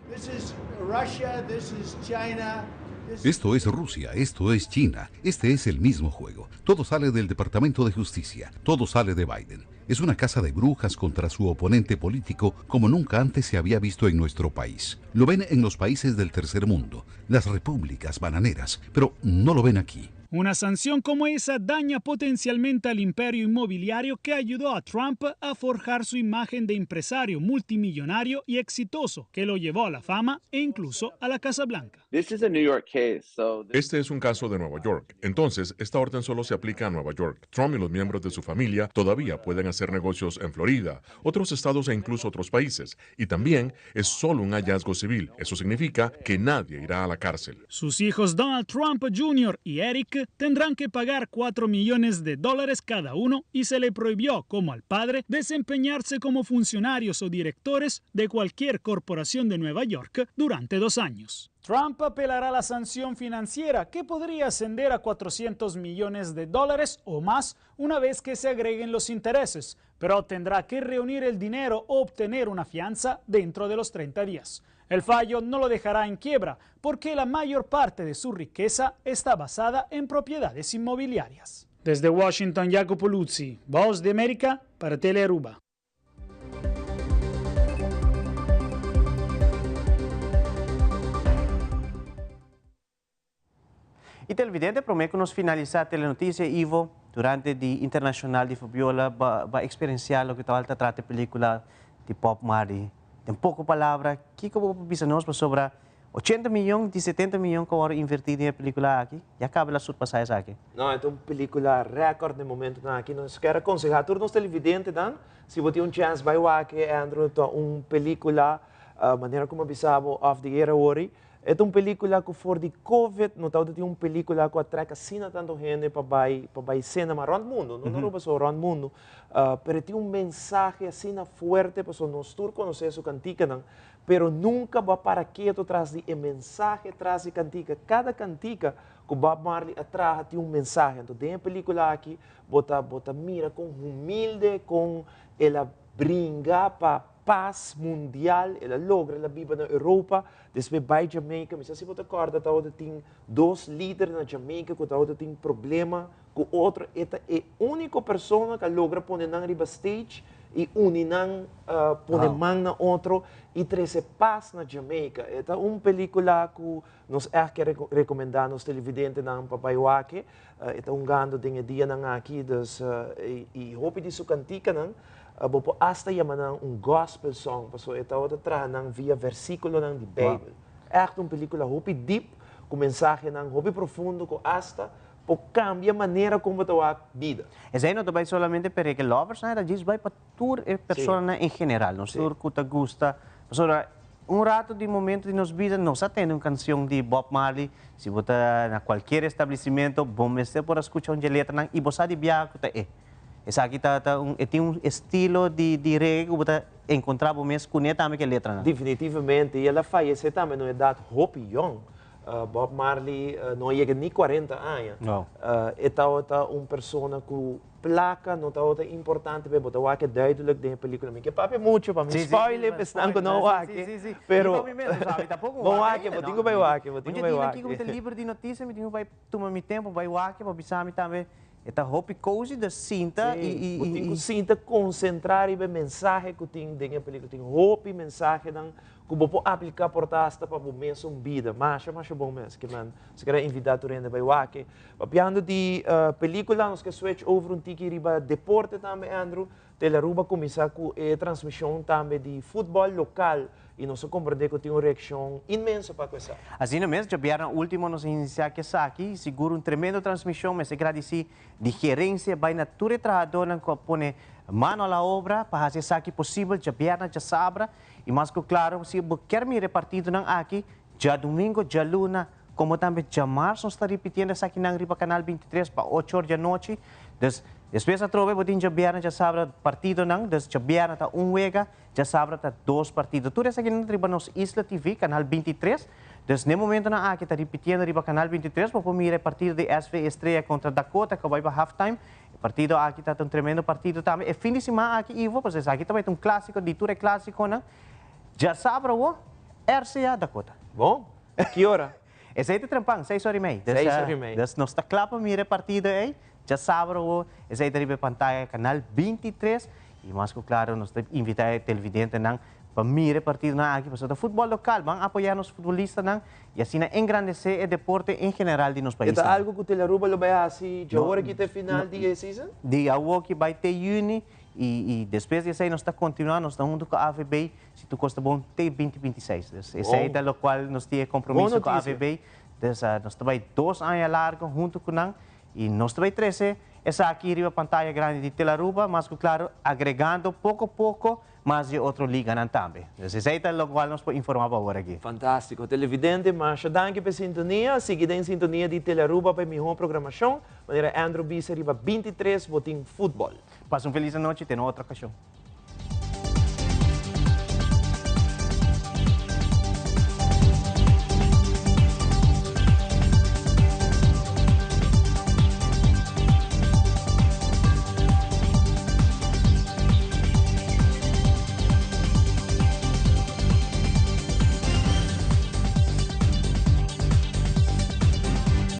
Esto es Rusia, esto es China, este es el mismo juego. Todo sale del Departamento de Justicia, todo sale de Biden. Es una caza de brujas contra su oponente político como nunca antes se había visto en nuestro país. Lo ven en los países del tercer mundo, las repúblicas bananeras, pero no lo ven aquí.
Una sanción como esa daña potencialmente al imperio inmobiliario que ayudó a Trump a forjar su imagen de empresario multimillonario y exitoso, que lo llevó a la fama e incluso a la Casa Blanca.
Este es un caso de Nueva York. Entonces, esta orden solo se aplica a Nueva York. Trump y los miembros de su familia todavía pueden hacer negocios en Florida, otros estados e incluso otros países. Y también es solo un hallazgo civil. Eso significa que nadie irá a la cárcel.
Sus hijos Donald Trump Jr. y Eric tendrán que pagar 4 millones de dólares cada uno y se le prohibió, como al padre, desempeñarse como funcionarios o directores de cualquier corporación de Nueva York durante dos años. Trump apelará la sanción financiera que podría ascender a 400 millones de dólares o más una vez que se agreguen los intereses, pero tendrá que reunir el dinero o obtener una fianza dentro de los 30 días. El fallo no lo dejará en quiebra porque la mayor parte de su riqueza está basada en propiedades inmobiliarias. Desde Washington, Jacopo Luzzi, Voz de América para Telearuba.
E televidente, promé ku nos finalisá Telenotisia, Ivo, durante di Internashonal di Fabiola, b'a b'a eksperensiá loke ta ta trata e pelíkula di Bob Marley. Den poko palabra, kiko bo por bisa nos pasobra ochenta miyon di setenta miyon ku a wòrdu invertí den e pelíkula aki, ya kaba el a surpasá esaki?
No, e ta un pelíkula rèkòrt den momentunan aki. Nos kier akonsehá tur nos televidentenan, si bo tin un chèns bai wak e, Andrew, ta un pelíkula, manera ku mi a bisa bo off the air awor, E ta un pelicula cu for di Covid no tabata tin un pelicula cu a trek asina tanto hende pa bay pa bay cinema rond mundo, no na Aruba so, rond mundo. Pero e tin un mensahe asina fuerte pasobra nos tur conoce su canticanan, pero nunca bo a para keto tras di e mensahe tras di cantica. Cada cantica cu Bob Marley a traha tin un mensahe. Anto den e pelicula aki bo ta bo ta mira con humilde con el a bringa pa Pas mundial, el a logra, el a biba na Europa, despues bai Jamaica, mi sa si bo ta kòrda tabata tin dos lider na Jamaica ku tabata tin problema ku otro, e ta e úniko persona ku a logra pone nan riba stage i uni nan, pone man na otro i trese pas na Jamaica. E ta un pelíkula ku nos ègt ke rekomendá nos televidentenan pa bai wak. E ta hungando den e dianan aki, dus i hopi di su kantikanan bo por asta yama nan un gospel song, pasobra e tabata traha nan via versikulonan di Beibel. Ègt un pelikula hopi dip, ku mensahenan hopi profundo ku asta por kambia manera kon bo ta wak bida.
Esei no ta bai solamente pa e reggae lovers, nan e ta djis bai pa tur e personanan en general, nos tur ku ta gusta, pasobra un rato di momento di nos bida nos a tende un kanshon di Bob Marley, si bo ta na kualkier establecimento bo mester por a skucha un dje letranan i bo sa di biaha ku ta e. Esaki ta ta un e tin un estilo di di reggae ku bo ta enkontrá bo mes kuné tambe ku e letranan.
Definitivamente, i el a fayesé tambe na un edat hopi yòn. Bob Marley no a yega ni kuarenta aña. E tabata un persona ku Placa no tabata importante p'e, bo ta wak e duidelijk den e pelicula. Mi ke papia mucho pa mi spoiler p'e esnan cu no wak e, pero bo wak e, bo tin cu bai wak e, bo tin cu bai wak e.
Mi ta liber di noticia, mi tin cu bai tuma mi tempo bai wak e pa bisa mi tambe e ta hopi cozy dus sinta y.
Bo tin cu sinta concentra riba e mensahe cu tin den e pelicula. Tin hopi mensahenan. Ku bo por apliká por ta hasta pa bo mesun bida. Masha masha bon mes. Ke men nos kere invitá tur hende bai wak e. Papiando di pelíkula nos ke switch over un tiki riba deporte tambe Andrew. Telearuba kuminsá ku e transmishon tambe di futbòl lokal i nos a komprendé ku tin un reakshon inmenso pa ku esaki.
Asina mes, djabièrnè último nos a inisiá ku esaki i sigur un tremendo transmishon. Mester gradisí di gerensia bai na tur e trahadónan ku a pone mano a la obra pa hasi esaki posibel djabièrnè djasabra. I mas ku klaro, si bo kier mira e partidonan aki, djadumingo, djaluna, komo tambe djamars nos ta ripitiendo esakinan riba Kanal 23 pa ocho or djanochi. Dus, despues atrobe bo tin djabièrnè, djasabra partidonan. Dus djabièrnè ta un wega, djasabra ta dos partido. Tur esakinan ta riba nos Isla TV, Kanal 23. Dus n'e momentonan aki ta ripitiendo riba Kanal 23, bo por mira e partido di SV Estrella kontra Dakota ku a bai pa halftime. E partido aki ta ta un tremendo partido tambe. E fin di siman aki, Ivo, pasobra esaki ta bai ta un clásico di tur e clásiconan. Djasabra awo, RCA Dakota.
Bon, ki ora?
Esei ta trempan, seis ora i mei.
Seis ora i mei.
Dus nos ta kla pa mira e partido ei. Djasabra awo, esei ta riba e pantaya Canal 23. I mas ku klaro nos ta invitá e televidentenan pa mira e partidonan aki pasobra ta futbòl lokal. Ban apoyá nos futbolistanan i asina engrandesé e deporte en general di nos
E
pais
ta
tambe.
algu ku Telearuba lo bai hasi djaora ki ta e final di e season?
Di awoki bai te yüni i despues di esei nos ta kontinuá, nos ta huntu ku AVB si tur kos ta bon te 2026. Dus esei
Bon.
ta lokual nos tin e
Bon
kompromiso ku
notisia.
AVB. Dus nos ta bai dos aña largu huntu ku nan I nos ta bay trece esaki riba pantaya grandi di Telaruba, mas cu claro agregando poco poco mas di otro liganan tambe. Dus esey ta locual nos por informa pa awor aki.
Fantastico. Televidente, masha danki pa e sintonia. Sigui den sintonia di Telaruba pa e miho programacion. Manera Andrew bisa riba 23 bo tin futbol.
Pasa un feliz anochi, te na otro ocasion.